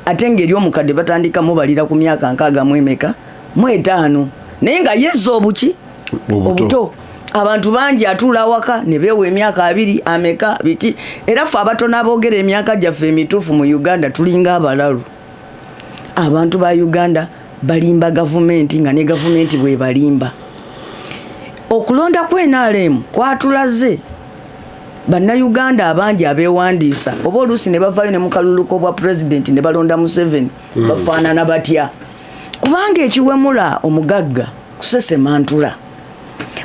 ate ng'eri omukadde batandika mubalira ku myaka 65 naye nga yezza obuki obuto. Abantu bangi atuula awaka ne beewa emyaka 20 ameka biki, era ffe abatono aboogera emyaka gyaffe emituufu mu Uganda tulinga abalalu. Abantu ba Uganda balimba gavumenti nga ne gavumenti bw'ebalimba. Okulonda kwa NRM kwatulaze bannayuganda abangi abeewandiisa oba oluusi ne bavaayo ne mu kalulu k'obwa pulezidenti ne balonda Museveni bafaanana batya, kubanga ekiwemula omugagga kusesema ntula.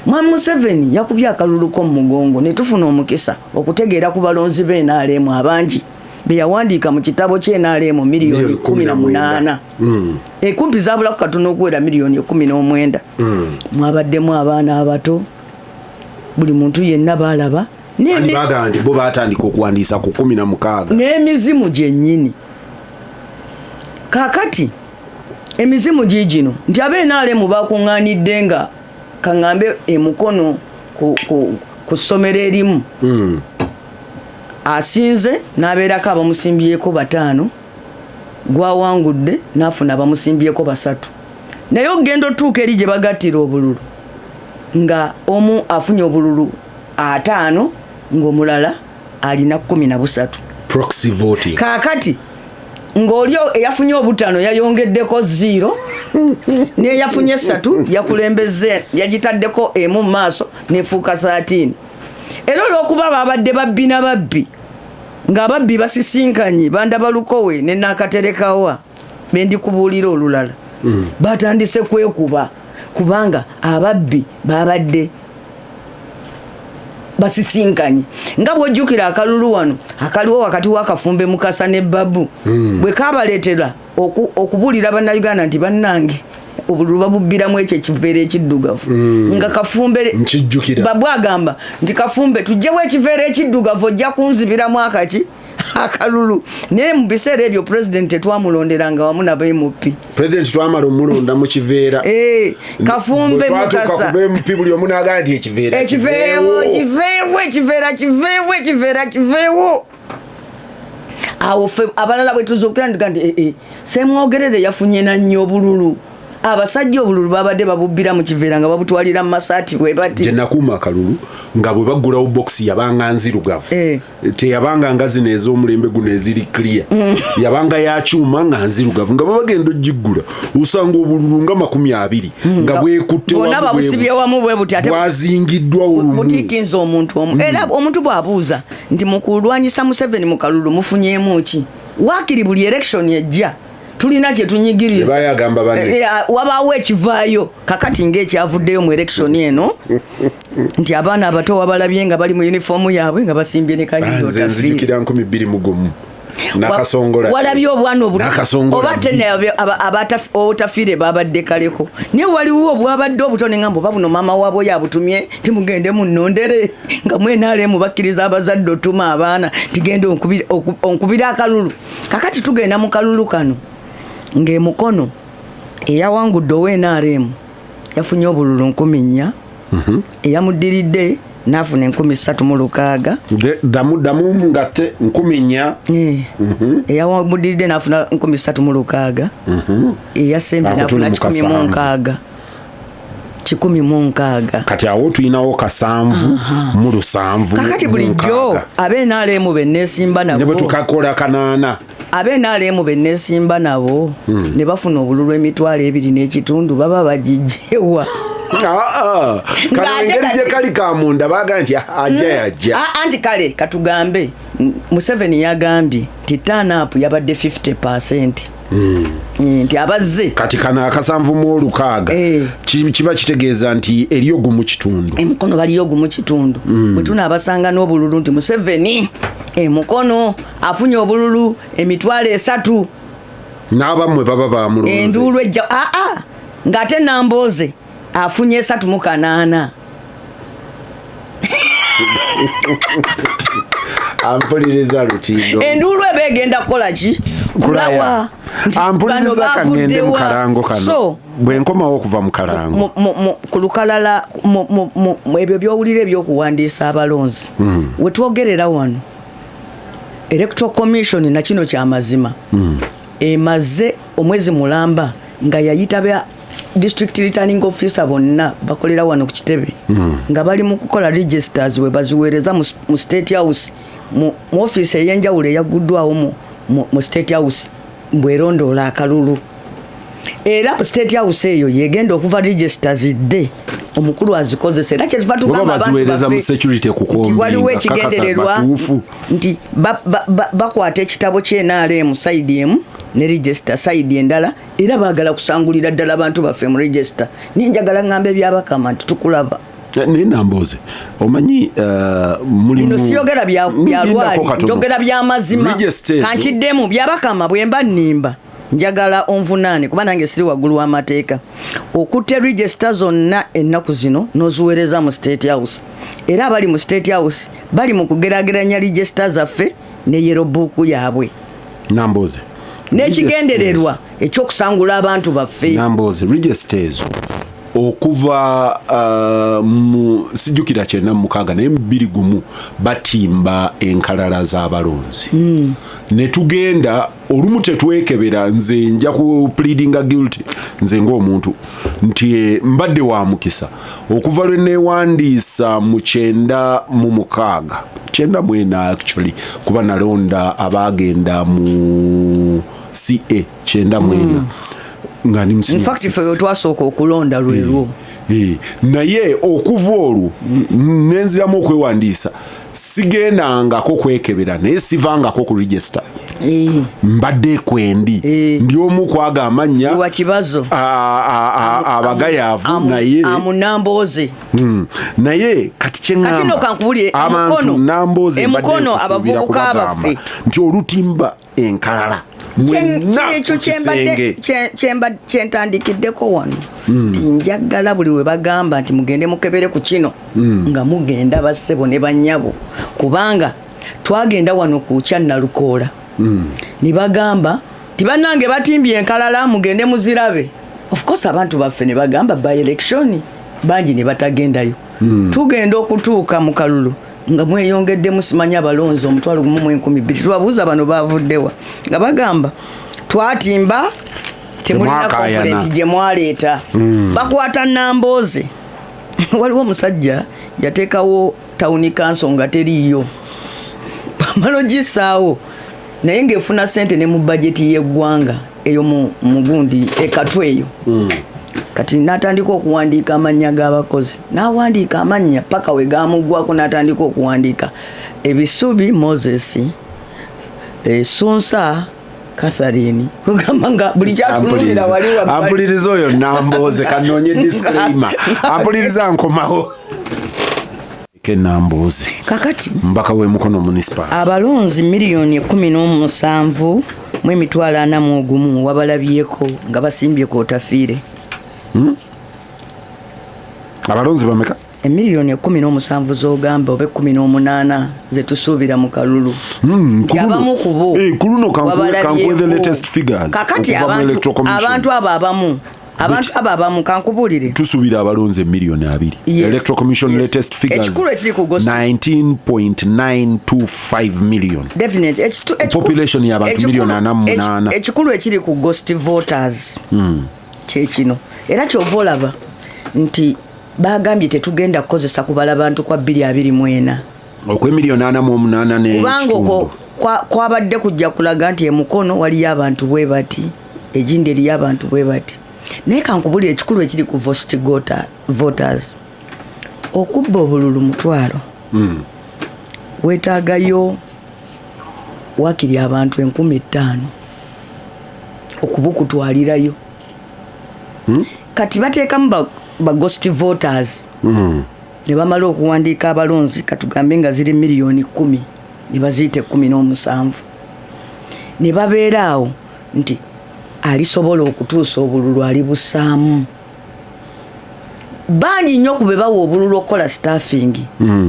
Mwami Museveni yakubye akalulu ko mu mugongo ne tufuna omukisa okutegeera ku balonzi ba NRM abangi be yawandiika mu kitabo kye NRM miliyoni 18. Ekumpi zaabulako katono okuwera miliyoni 19. Mwabaddemu abaana abato, buli muntu yenna baalaba. Bagamba nti bo baatandika okuwandiisa ku 16. N'emizimu gyennyini. Kaakati emizimu giigino nti aba NRM bakuŋŋaanidde nga kaŋŋambe emukono ku ssomero erimu. Asinze n'abeerako abamusimbyeko 5, gwawangudde n'afuna abamusimbyeko 3. Naye okugenda otuuka eri gye bagattira obululu nga omu afunye obululu 5 ng'omulala alina 13. Proxy voting. Kaakati ng'oli eyafunye 5 yayongeddeko 0 n'eyafunye 3 yakulembeze yagitaddeko emu mu maaso n'efuuka 13. Era olw'okuba babadde babbi na babbi ng'ababbi basisinkanye bandaba Lukowe ne Nakaterekawa be ndikubuulira olulala, batandise kwekuba kubanga ababbi babadde basisinkanye. Nga bw'ojjukira akalulu wano akaliwo wakati w'Akafumbe Mukasa ne Babu, bwe kaabaleetera okubuulira Bannayuganda nti bannange obululu babubbiramu ekyo ekiveera ekiddugavu. Nga Kafumbe nkijjukira. Babu agamba nti Kafumbe tuggyewo ekiveera ekiddugavu ojja kunzibiramu akaki akalulu. Naye mu biseera ebyo pulezidenti tetwamulonderanga wamu na MP. Pulezidenti twamala omulonda mu kiveera. Kafumbe Mukasa. Ku MP buli omu n'agamba nti ekiveera kiveewo, kiveewo, ekiveera kiveewo, ekiveera kiveewo. Awo ffe abalala bwe tuzuukira nti nti Ssemwogerere yafunye na nnyo obululu. Abasajja obululu babadde babubbira mu kiveera nga babutwalira mu masaati bwe bati. Gye nakuuma akalulu nga bwe baggulawo bokisi yabanga nzirugavu. Teyabanga nga zino ez'omulembe guno eziri clear. Yabanga ya kyuma nga nzirugavu nga babagenda ogiggula osanga obululu nga 20 nga bwekutte bonna babusibye wamu bwe buti ate bwazingiddwa olumu. Butiikinze omuntu omu. Era omuntu bw'abuuza nti mu kulwanyisa Museveni mu kalulu mufunyeemu ki? Waakiri buli election ejja tulina kye tunyigiriza. Bayagamba banne. Wabaawo ekivaayo kakati ng'ekyavuddeyo mu election eno nti abaana abato wabalabye nga bali mu uniform yaabwe nga basimbye ne Kayindo Nze Otafiire. nzijukira 2001. Nakasongola. Walabye obwana obuto. Nakasongola. Oba ate ne Otafiire babadde kaleko. Naye waliwo obwabadde obuto ne ngamba oba buno maama waabwe yabutumye nti mugende munnondere nga mwenaalemu bakkiriza abazadde otuma abaana nti genda onkubire akalulu. Kakati tugenda mu kalulu kano ng'emukono eyawangudde owa NRM yafunye obululu 4,000, eyamuddiridde N'afuna 3600. Ddamu, ddamu ngatte 4000. Eyawamuddiridde n'afuna 3600. Eyasembye Ako n'afuna tuli mu kikumi mu kasanvu. nkaaga, 160. Kati awo tulinawo 77. Kakati mu bulijjo nkaaga. ab'NRM benneesimba Ne bwe nabo, tukakola kanaana. ab'NRM benneesimba nabo ne bafuna obululu 25,000, baba bagijjewa? Ah, ah. Kano Ng'ate engeri kati- gye kali kamunda baga nti ajja yajja. Ah, anti kale katugambe Museveni yagambye nti turn-up yabadde 50%, nti abazze. Kati kano akasanvu mu olukaaga kiba kitegeeza nti eriyo gumu kitundu. Emukono baliyo gumu kitundu. Bwe tunaabasanga n'obululu nti Museveni emukono afunye obululu 30,000, N'abammwe baba bamulonze. Enduulu ejja. Aa, ng'ate Nambooze afunye 38. Ampuliriza, Lutindo. Enduulu eba egenda kukola ki? Kulaya. Kulawa nti Ampuliriza, bano kaŋŋende mu bavuddewa. kalango kano. So Bwe nkomawo okuva mu kalango, ku lukalala mu ebyo byowulira ebyokuwandiisa abalonzi, wetwogerera wano Electoral Commission, nakino kyamazima, emaze omwezi mulamba nga yayita ba district returning officer bonna bakolera wano ku kitebe, nga bali mu kukola registers we baziweereza mu State House, mu ofiisi ey'enjawulo eyagguddwawo mu State House mbwerondoola akalulu. Era mu State House eyo yegenda okuva registers dde omukulu azikozesa, era kyetuva Oba tugamba abantu baziweereza mu baffe security nti kukombinga, waliwo kakasa ekigendererwa batuufu. nti bakwata ekitabo ky'NRM side emu ne register side endala, era baagala kusangulira ddala abantu baffe mu register. Naye njagala ŋŋamba ebyabakama nti tukulaba. Naye Nambooze, omanyi mulimu Bino siyogera bya Lindako lwali, katono. njogera byamazima. Register ezo- Kankiddemu, byabakama, bwe mba nnimba njagala onvunaane, kuba nange siri waggulu w'amateeka. Okutte register zonna ennaku zino n'oziweereza mu State House, era abali mu State House bali mu kugeraageranya register zaffe ne yellow book yaabwe Namboze, n'ekigendererwa ekyokusangula abantu baffe. Namboze, register ezo okuva mu sijjukira 96, naye mu 21 batimba enkalala z'abalonzi ne tugenda olumu tetwekebera. Nze nja ku pleadinga guilty nze ng'omuntu nti mbadde wa mukisa okuva lwe neewandiisa mu 96, 94 actually, kuba nalonda abagenda mu ca 94 nga ndi mu In senior fact, six. ffe we twasooka okulonda lwerwo. Naye okuva olwo nenziramu okwewandiisa, sigendangako kwekebera, naye sivangako ku register. Mbadde kwendi ndi omu kwaga amannya Wa kibazo. Abagayaavu naye Amunambooze. Naye kati Kati nno kyeŋŋamba kankubuulire, abantu, Nambooze, mbadde emukono nkusuubira abavubuka kubagamba baffe. nti olutimba enkalala mwenna Ekyo ku kisenge. Kyentandikiddeko wano nti njagala buli we bagamba nti mugende mukebere ku kino, nga mugenda bassebo ne bannyabo, kubanga twagenda wano ku Kyannalukoola ne bagamba nti bannange batimbye enkalala, mugende muzirabe. Of course abantu baffe ne bagamba by election bangi ne batagendayo. Tugenda okutuuka mu kalulu nga mweyongeddemu simanyi abalonzi 12,000. Tubabuuza bano bavuddewa, nga bagamba twatimba, temulina Temwakaayana. complaint gye mwaleeta. Bakwata Nambooze. Waliwo omusajja yateekawo town council nga teriiyo, bamala ogisaawo naye ng'efuna sente ne mu bajeti y'eggwanga eyo mu mugundi ekatwe eyo. Kati n'atandika okuwandiika amannya g'abakozi, n'awandiika amannya paka we gamuggwako, n'atandika okuwandiika Ebisubi Moses, Sunsa Catherine, kugamba nga buli kyatunulira wali wabbali. Ampuliriza, oyo Nambooze kanoonye disclaimer. Ampuliriza, nkomawo ke Nambooze. Kakati Mbaka w'emukono municipal. Abalonzi 17,401,000 wabalabyeko nga basimbye kootafiire? Abalonzi bameka? 17 millioni z'ogamba oba 18 zetusuubira mu kalulu. Nti abamu ku bo Eh, ku luno kankuwe the wabalabyeko. latest figures Kakati okuva mu Electoral Commission. abantu abo abamu Abantu abo abamu, kankubuulire. Tusuubira abalonzi emiliyoni 20. Electoral Commission latest figures, Ekikulu ekiri ku 19.925 million. Definite. Population y'abantu miliyoni 48. Ekikulu ekiri ku ghost voters kyekino, era kyova olaba nti bagambye tetugenda kukozesa kubala bantu kwa 2024. Okw'emiliyoni 48 Kubanga okwo n'ekitundu. Kwabadde kujja kulaga nti emukono waliyo abantu bwe bati, egindi eriyo abantu bwe bati. Naye kankubulira ekikulu ekiri ku ghost voters. Okubba obululu 100,000, weetaagayo wakiri abantu 5000 okubukutwalirayo. Kati bateekamu ba ghost voters ne bamala okuwandiika abalonzi, katugambe nga ziri miliyoni 10, ne baziyita 17, ne babeera awo nti alisobola okutuusa obululu alibusaamu. Bangi nnyo ku be bawa obululu okukola stuffing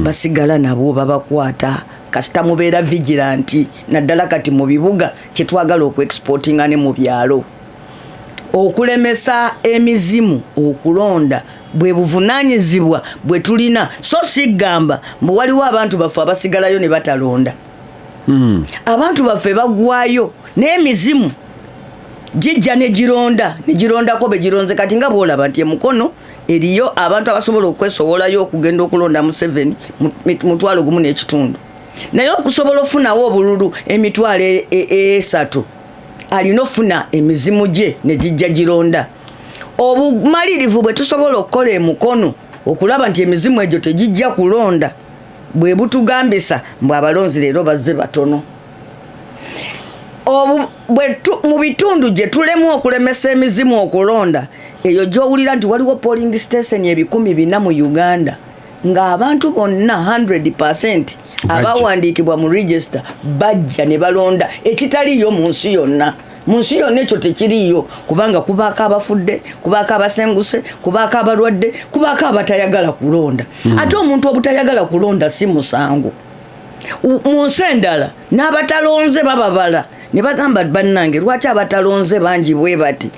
basigala nabwo, babakwata kasita mubeera vigilant, naddala kati mu bibuga kyetwagala okuexportinga ne mu byalo. Okulemesa emizimu okulonda bwe buvunaanyizibwa bwe tulina, so sigamba mbu waliwo abantu baffe abasigalayo ne batalonda. Abantu baffe baggwayo n'emizimu gijja ne gironda, ne girondako be gironze. Kati nga bw'olaba nti emukono eriyo abantu abasobola okwesowolayo okugenda okulonda Museveni 1,500, naye okusobola ofunawo obululu 300,000 alina ofuna emizimu gye ne gijja gironda. Obumalirivu bwe tusobola okukola emukono okulaba nti emizimu egyo tegijja kulonda bwe butugambisa mbw abalonzi leero bazze batono. Mu bitundu gye tulemu okulemesa emizimu okulonda, eyo gy'owulira nti waliwo polling station 400,000 mu Uganda ng'abantu bonna 100% Bajja. abawandiikibwa mu register bajja ne balonda, ekitaliiyo mu nsi yonna. Mu nsi yonna ekyo tekiriiyo, kubanga kubaako abafudde, kubaako abasenguse, kubaako abalwadde, kubaako abatayagala kulonda. Ate omuntu obutayagala kulonda si musango. Mu nsi endala n'abatalonze bababala ne bagamba, bannange, lwaki abatalonze bangi bwe bati?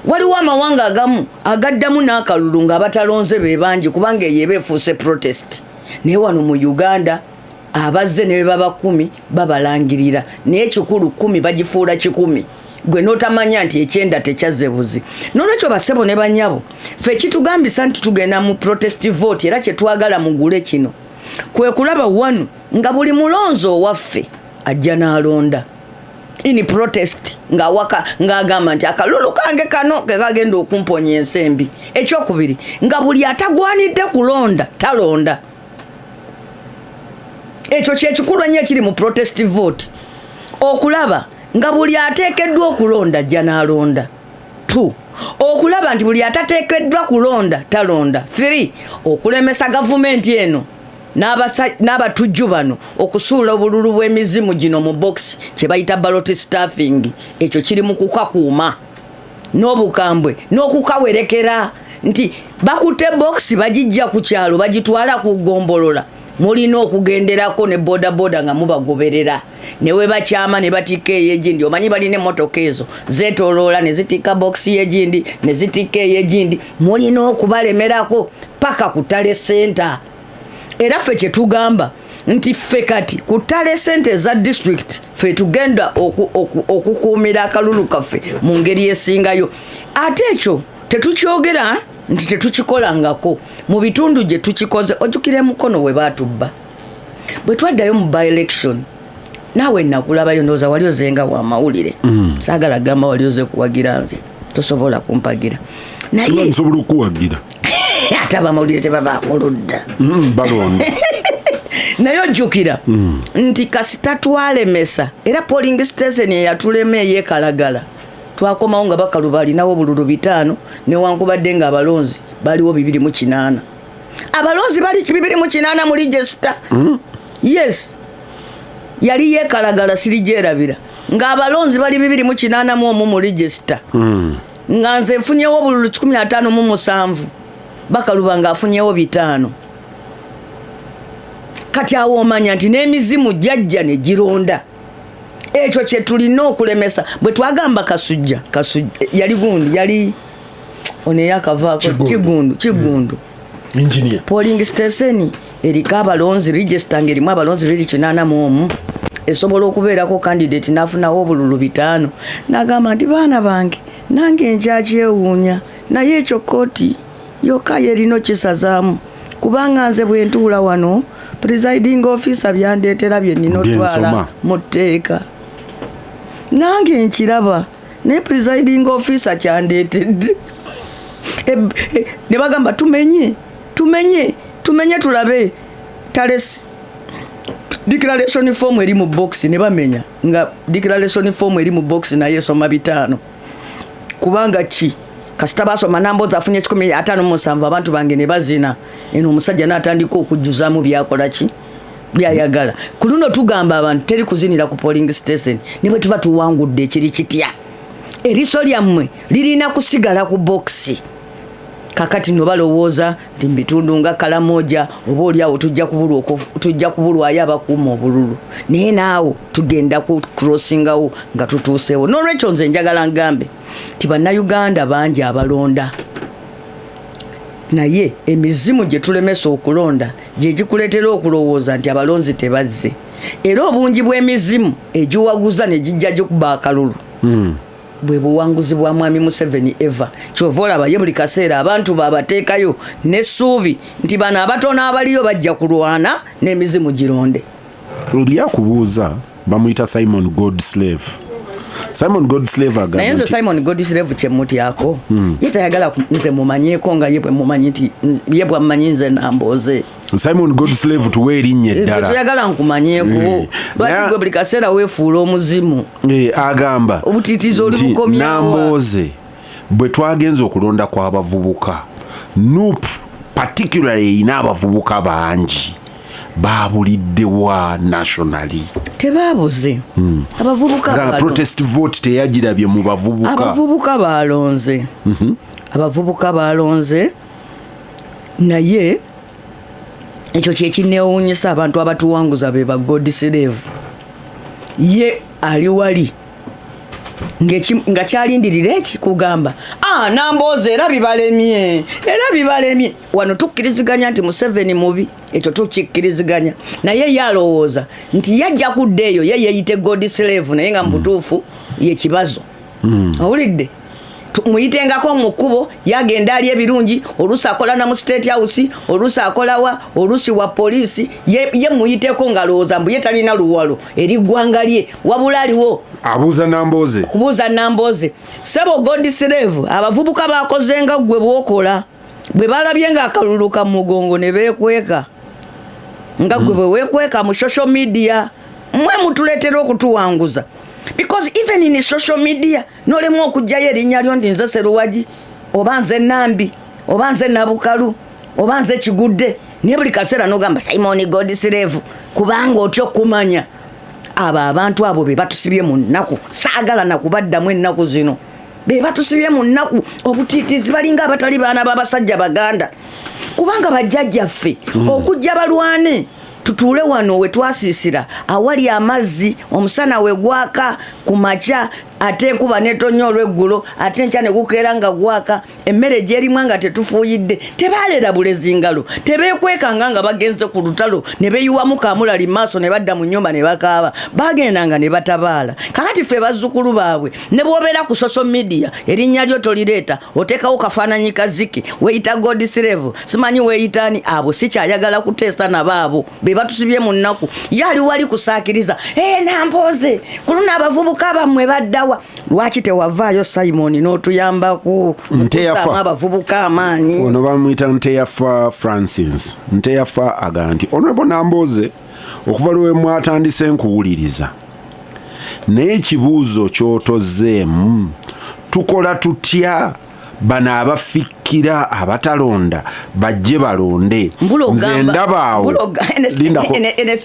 Waliwo amawanga agamu agaddamu n'akalulu ng'abatalonze be bangi, kubanga eyo eba efuuse protest. Naye wano mu Uganda abazze ne bwe baba 10 babalangirira, naye ekikulu 10 bagifuula 100, gwe n'otamanya nti 90 tekyazze buzi. Nolwekyo basebo ne banyabo, ffe kitugambisa nti tugenda mu protest vote, era kyetwagala mugule kino kwe kulaba wano nga buli mulonzi owaffe ajja n'alonda in protest, ng'awaka ng'agamba nti akalulu kange kano ke kagenda okumponya ensi embi. Ekyokubiri, nga buli atagwanidde kulonda talonda. Ekyo kyekikulu ennyo ekiri mu protest vote, okulaba nga buli ateekeddwa okulonda ajja n'alonda. Two, okulaba nti buli atateekeddwa kulonda talonda. Three, okulemesa gavumenti eno n'abatujju bano okusuula obululu bw'emizimu gino mu box, kye bayita ballot stuffing. Ekyo kiri mu kukakuuma n'obukambwe n'okukawerekera nti bakutte bokisi, bagijja ku kyalo, bagitwala ku ggombolola, mulina okugenderako ne bodaboda nga mubagoberera ne we bakyama ne batikka ey'egindi. Omanyi balina emmotoka ezo zeetoloola ne zitikka bokisi y'egindi ne zitikka ey'egindi. Mulina okubalemerako paka ku tally center. Era ffe kye tugamba nti ffe kati ku tally center eza district ffe tugenda okukuumira akalulu kaffe mu ngeri esingayo. Ate ekyo tetukyogera nti tetukikolangako mu bitundu gye tukikoze. Ojjukira emukono we baatubba, bwe twaddayo mu by election, naawe nakulabayo, ndowooza wali ozenga wa mawulire. Saagala gamba wali oze kuwagira nze, tosobola kumpagira. Naye Nsobola okuwagira. Ate abamawulire tebabaako ludda. Balonda. Naye ojjukira nti kasita twalemesa era polling station eyatulema eyekalagala, twakomawo nga bakalu balinawo obululu 500, newankubadde nga abalonzi baliwo 208. Abalonzi bali 208 mu register. Yes, yali yekalagala, sirigyerabira, ng'abalonzi bali 281 mu register, nga nze nfunyewo obululu 157, bakaluba ng'afunyewo 500. Kati awo omanya nti n'emizimu jajja ne gironda. Ekyo kye tulina okulemesa. Bwe twagamba Kasujja, Kasujja yali gundi, yali Ono eyakavaako. Kigundu. Kigundu, Kigundu. Engineer. Polling station eriko abalonzi, register ng'erimu abalonzi 281, esobola okubeerako candidate n'afunawo obululu 5. N'agamba nti baana bange, nange nkyakyewuunya, naye ekyo kooti yokka yerina kisazaamu, kubanga nze bwe ntuula wano, presiding officer byandeetera bye nnina otwala Byensoma. mu tteeka. Nange nkiraba, naye presiding officer kyandeetedde. Ne bagamba tumenye, tumenye, tumenye, tulabe tales declaration form eri mu box. Ne bamenya nga declaration form eri mu box, naye esoma 5. Kubanga ki? Kasita basoma Nambooze afunye 157, abantu bange ne bazina eno, omusajja n'atandika okujjuzaamu byakola ki byayagala. Ku luno tugamba abantu teri kuzinira ku polling station. Ne bwe tuba tuwangudde, ekiri kitya, eriiso lyammwe lirina kusigala ku bokisi. Kakati no balowooza nti mu bitundu nga Kalamoja oba oliawo tujja kubulwayo abakuuma obululu, naye naawo tugenda ku crossingawo nga tutuusewo. N'olwekyo nze njagala ngambe nti Bannayuganda bangi abalonda, naye emizimu gye tulemesa okulonda gye gikuleetera okulowooza nti abalonzi tebazze. Era obungi bw'emizimu egiwaguza ne gijja gikuba akalulu bwe buwanguzi bwa Mwami Museveni. Eva kyova olaba ye buli kaseera abantu babateekayo n'essuubi nti bano abatono abaliyo bajja kulwana n'emizimu gironde. Oli akubuuza, bamuyita Simon Godslave. Simon Godslave agamba Naye nze Simon Godslave kyemutyako, ye tayagala nze mumanyeeko nga ye bwe mumanyi nti ye bwammanyi nze Nambooze. Simon Godslave, tuwe erinnya eddala. Toyagala nkumanyeeko. Lwaki gwe buli kaseera weefuula omuzimu? Agamba Obutiitiizi oli nti bukomyawa. Nambooze, bwe twagenza okulonda kw'abavubuka, NUP particularly erina abavubuka bangi, babuliddewa nationally? Tebaabuze abavubuka Agamba protest vote teyagirabye mu bavubuka. Abavubuka balonze, abavubuka balonze, naye ekyo kyekinewuunyisa, abantu abatuwanguza be ba god slave. Ye ali wali nga kyalindirira eki kugamba, ah, Nambooze era bibalemye, era bibalemye. Wano tukkiriziganya nti Museveni mubi, ekyo tukikkiriziganya, naye ye alowooza nti yajja kudda eyo ye yeeyite god slave, naye nga mu butuufu ye kibazo. Owulidde? Muyitengako mu kkubo, yagenda ali ebirungi, oluusi akola na mu State House, oluusi akolawa, oluusi wa poliisi. Ye muyiteko ng'alowooza mbu ye talina luwalo eri ggwanga lye, wabula aliwo Abuuza Nambooze. Kubuuza Nambooze. Sebo god slave, abavubuka bakoze nga ggwe bwokola. Bwe balabye nga akalulu ka mugongo ne beekweka nga ggwe bwe weekweka mu social media. Mwe mutuleetera okutuwanguza, because even in social media nolemu okugjayo erinnya lyo nti nze Seruwagi, oba nze Nambi, oba nze Nabukalu, oba nze Kigudde, naye buli kaseera nogamba Simon God slave, kubanga otya okumanya. Abo abantu abo be batusibye mu nnaku. Saagala nakubaddamu ennaku zino. Be batusibye mu nnaku, obutiitiizi, balinga abatali baana b'abasajja Baganda, kubanga bajjajjaffe okujja balwane tutuule wano we twasiisira awali amazzi, omusana we gwaka ku makya, ate enkuba netonya olweggulo, ate enkya ne gukeera nga gwaka, emmere gyerimwa nga tetufuuyidde. Tebalera bulezi ngalo, tebeekwekanga nga bagenze ku lutalo ne beeyiwamu kamulali maaso ne badda mu nnyumba ne bakaaba. Bagendanga ne batabaala. Kakati ffe bazzukulu baabwe, ne bw'obeera ku social media erinnya lyo tolireeta, oteekawo kafaananyi kaziki, weeyita god slave, simanyi weeyitaani. Abo sikyayagala kuteesa nabo, abo be batusibye mu nnaku. Ye ali wali kusaakiriza, ee, Nambooze, ku luno abavubuka bammwe baddawa? Lwaki tewavaayo, Simon, n'otuyambako Nteyafa. okussaamu abavubuka amaanyi? Ono bamuyita Nteyafa Francis. Nteyafa agamba nti, "Honorable Nambooze, okuva lwe mwatandise nkuwuliriza, naye ekibuuzo ky'otozeemu, tukola tutya bano abafikkira abatalonda bajje balonde?" Nze ndabaawo. Lindako.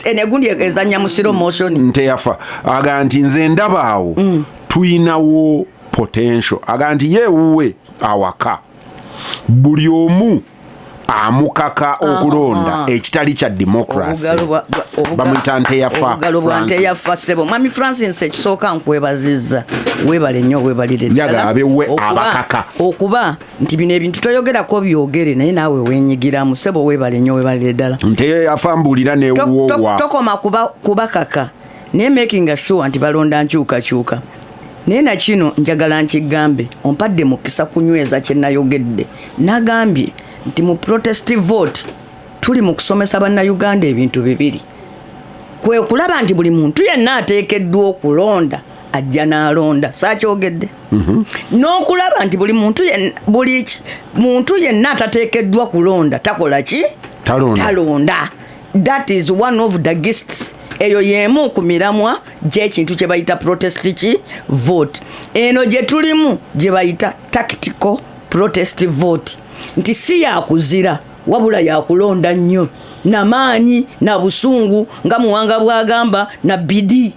Enegundi ezanya mu slow motion. Nteyafa agamba nti, "Nze ndabaawo tuyinawo potential." Agamba nti yeewuwe awaka buli omu Amukaka okulonda ekitali kya democracy. Bamuyita Nteyafa. Obugalo bwa Francis. Nteyafa. Ssebo Mwami Francis, ekisooka nkwebazizza, weebale nnyo, weebalire ddala. Njagala abewe abakaka. Okuba nti bino ebintu toyogerako byogere, naye naawe wenyigiramu. Ssebo, weebale nnyo, weebalire ddala. Nteyafa mbuulira newuwowa. Tokoma kubakaka, naye making sure nti balonda nkyukakyuka. Naye nakino njagala nkigambe, ompadde mukisa kunyweza kye nayogedde. Nagambye nti mu protest vote tuli mu kusomesa Bannayuganda ebintu bibiri: kwe kulaba nti buli muntu yenna ateekeddwa okulonda ajja n'alonda, saakyogedde, n'okulaba nti buli muntu buli muntu yenna atateekeddwa kulonda takola ki? Talonda. Talonda. That is one of the gists. Eyo y'emu ku miramwa gy'ekintu kye bayita protest ki vote. Eno gye tulimu gye bayita tactical protest vote, nti si yakuzira wabula yakulonda nnyo namaanyi na busungu, nga Muwanga bw'agamba, na bidi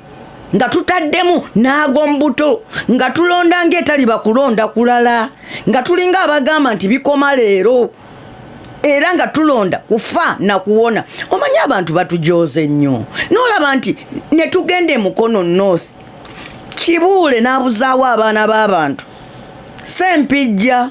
nga tutaddemu n'ag'omubuto, nga tulonda ng'etaliba kulonda kulala, nga tulinga abagamba nti bikoma leero, era nga tulonda kufa na kuwona. Omanyi abantu batujoze nnyo, nolaba nti ne tugenda e Mukono North, Kibuule n'abuzaawo abaana b'abantu, Sempijja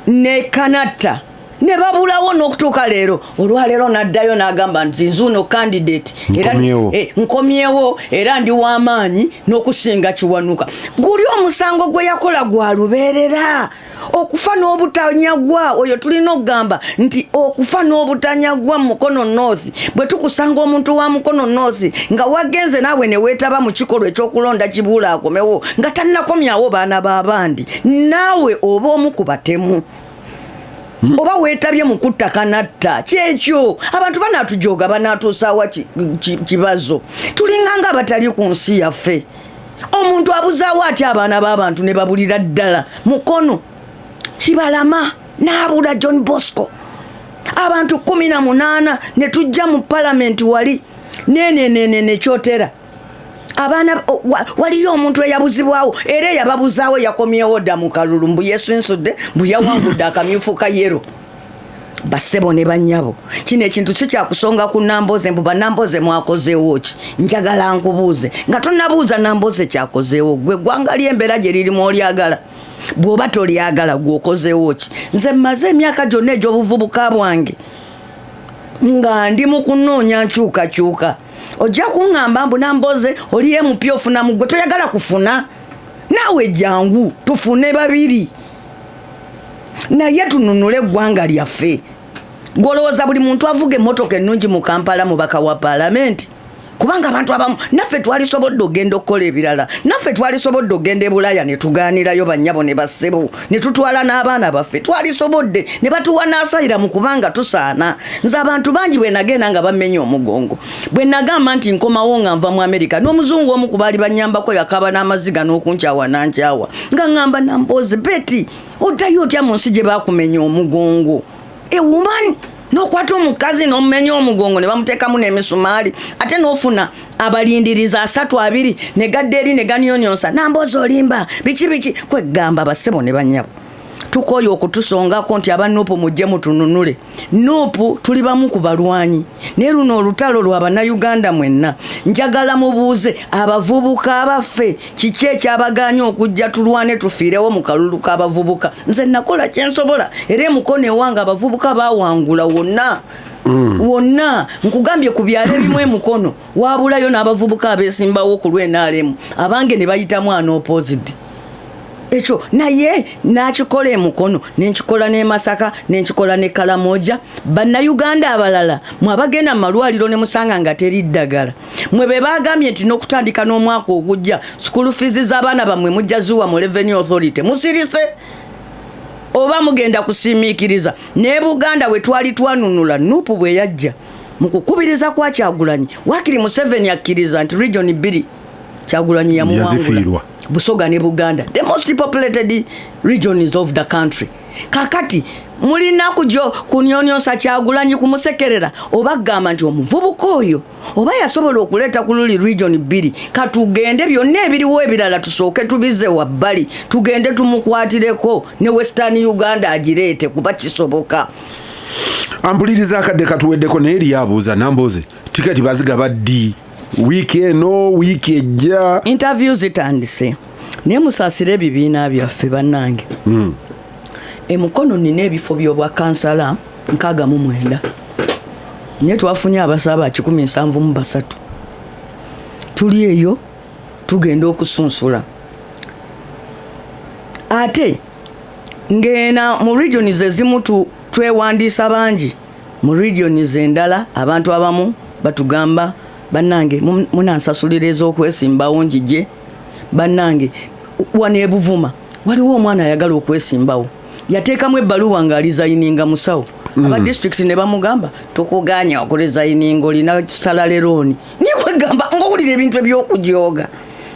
ne Kanatta ne babulawo n'okutuuka leero. Olwaleero n'addayo n'agamba nti nzuuno candidate era Nkomyewo. Nkomyewo era ndi w'amaanyi n'okusinga Kiwanuka. Guli omusango gwe yakola gwa lubeerera, okufa n'obutanyagwa. Oyo tulina okugamba nti okufa n'obutanyagwa mu Mukono North, bwe tukusanga omuntu wa Mukono North nga wagenze naawe ne weetaba mu kikolwa ekyokulonda Kibuula akomewo nga tannakomyawo baana b'abandi, naawe oba omu ku batemu oba weetabye mu kutta Kanatta. Kyekyo abantu banaatujoga, banaatuusaawa kibazo. Tulinga nga abatali ku nsi yaffe. Omuntu abuzaawo atya abaana b'abantu ne babulira ddala Mukono Kibalama n'abula John Bosco, abantu 18 ne tujja mu palamenti wali nenenenene kyotera abaana waliyo omuntu eyabuzibwawo, era eyababuzaawo yakomyewo dda mu kalulu, mbu yesunsudde, mbu yawangudde akamyufu ka yellow. Bassebo ne bannyabo, kino ekintu si kyakusonga ku Namboze, mbu bannamboze mwakozeewo ki. Njagala nkubuuze nga tonnabuuza Namboze kyakozeewo, gwe eggwanga ly'embeera gye lirimu olyagala? Bw'oba tolyagala, gwe okozeewo ki? Nze mmaze emyaka gyonna egy'obuvubuka bwange nga ndi mu kunoonya nkyukakyuka. Ojja kuŋŋamba mbu Namboze oli MP, ofuna mu gwe toyagala kufuna. Naawe jangu tufune babiri, naye tununule eggwanga lyaffe. Gwolowooza buli muntu avuga emmotoka ennungi mu Kampala mubaka wa paalamenti? Kubanga abantu abamu naffe twalisobodde okugenda okukola ebirala, naffe twalisobodde okugenda e Bulaaya ne tugaanirayo bannyabo ne bassebo, ne tutwala n'abaana baffe, twalisobodde ne batuwa n'asayira mu kubanga tusaana. Nze abantu bangi bwe nagenda nga bamenya omugongo, bwe nagamba nti nkomawo nga nva mu Amerika, n'omuzungu omu ku baali banyambako yakaba n'amaziga n'okunkyawa nankyawa, nga ŋŋamba, "Namboozi Beti, oddayo otya mu nsi gye bakumenya omugongo?" Ewumani n'okwata omukazi n'omumenya omugongo ne bamuteekamu n'emisumaali, ate n'ofuna abalindiriza asatu abiri ne gadda eri ne ganiyonyosa, "Namboozi olimba, biki biki." Kwegamba bassebo ne bannyabo, tukooye okutusongako nti aba NUP mujje mutununule. NUP tuli bamu ku balwanyi, naye luno olutalo lwa Bannayuganda mwenna. Njagala mubuuze abavubuka baffe, kiki ekyabagaanya okujja tulwane tufiirewo mu kalulu k'abavubuka? Nze nakola kyensobola, era emukono ewange abavubuka bawangula wonna wonna. Nkugambye, ku byalo ebimu emukono wabulayo n'abavubuka abeesimbawo ku lw'NRM, abange ne bayitamu unopposed. Ekyo naye nakikola emukono, nenkikola ne Masaka, nenkikola ne Kalamoja. Bannayuganda abalala mwe abagenda mu malwaliro ne musanga nga teri ddagala, mwe be bagambye nti n'okutandika n'omwaka ogujja school fees z'abaana bammwe mujja ziwa mu Revenue Authority, musirise oba mugenda kusiimiikiriza? Ne Buganda bwe twali twanunula, NUP bwe yajja mu kukubiriza kwa Kyagulanyi, wakiri Museveni akkiriza nti region bbiri Kyagulanyi yamuwangula. Yazifiirwa. Busoga ne Buganda, the most populated regions of the country. Kakati Mulina kujo kunyonyosa Kyagulanyi kumusekerera oba kugamba nti omuvubuka oyo oba yasobola okuleeta ku luli region bbiri, katugende byonna ebiriwo ebirala tusooke tubize wabbali, tugende tumukwatireko ne Western Uganda agireete, kuba kisoboka. Ampuliriza, akadde katuweddeko, naye eriyo abuuza, Nambooze, tiketi bazigaba ddi? Wiiki eno, wiiki ejja? Interview zitandise, naye musaasire ebibiina byaffe bannange. Emukono nina ebifo by'obwakansala 69, naye twafunye abasaaba 173. Tuli eyo tugenda okusunsula, ate ng'ena mu regions ezimu twewandiisa bangi, mu regions endala abantu abamu batugamba, "Bannange, munansasulira ez'okwesimbawo njije." Bannange, wano ebuvuma waliwo omwana ayagala okwesimbawo, yateekamu ebbaluwa ng'aresigninga musawo. Aba district ne bamugamba, "Tukuganya okuresigninga, olina salary loan." Nikwegamba ngaowulira ebintu ebyokujooga.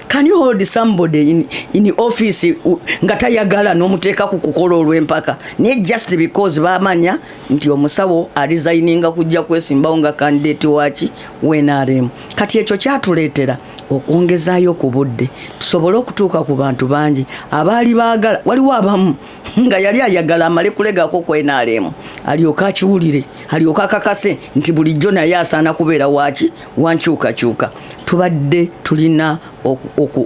Can you hold somebody in office nga tayagala n'omuteeka ku kukola olw'empaka, naye just because bamanya nti omusawo aresigninga kujja kwesimbawo nga candidate waki w'NRM? Kati ekyo kyatuleetera okwongezaayo ku budde tusobole okutuuka ku bantu bangi abaali baagala. Waliwo abamu nga yali ayagala amale kulegako ku NRM, alyoke akiwulire, alyoke akakase nti bulijjo naye asaana kubeera waki wankyukakyuka. Tubadde tulina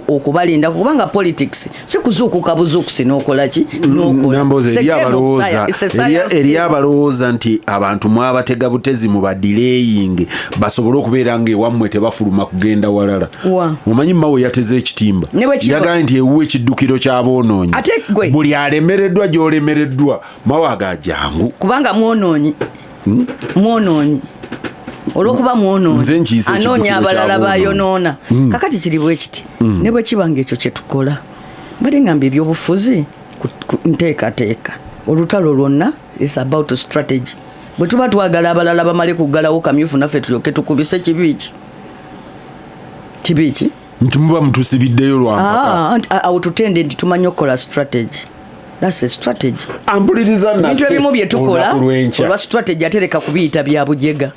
okubalinda kubanga politics si kuzuukuka buzuukusi n'okola ki n'okola. Namboze, It's a eri game of abalowooza science. It's a science eri game. abalowooza nti abantu mwabatega butezi mu badelaying basobole okubeera nga ewammwe tebafuluma kugenda walala. Wa? Omanyi Mawe yateze ekitimba. Ne bwe kiba- Yagambye nti ewuwe ekiddukiro ky'aboonoonyi. Ate gwe? Buli alemereddwa gy'olemereddwa, Mawe aga jangu. Kubanga mwonoonyi, mwonoonyi, olwokuba mwonoonyi Nze nkiise anoonya ekiddukiro abalala ky'aboonoonyi. bayonoona. Kakati kiri bwe kiti, ne bwe kiba nga ekyo kyetukola, mbadde ngamba ebyobufuzi nteekateeka, olutalo lwonna is about strategy. Bwe tuba twagala abalala bamale kuggalawo kamyufu, naffe tulyoke tukubise, kibi ki? Kibi ki? Nti muba mutusibiddeyo lwampaka. Ah, anti, awo tutende nti tumanyi okukola strategy. That's a strategy. Ampuliriza, Ebintu nate ebimu bye tukola olunaku lw'enkya. olwa strategy, atereka kubiyita bya bujega.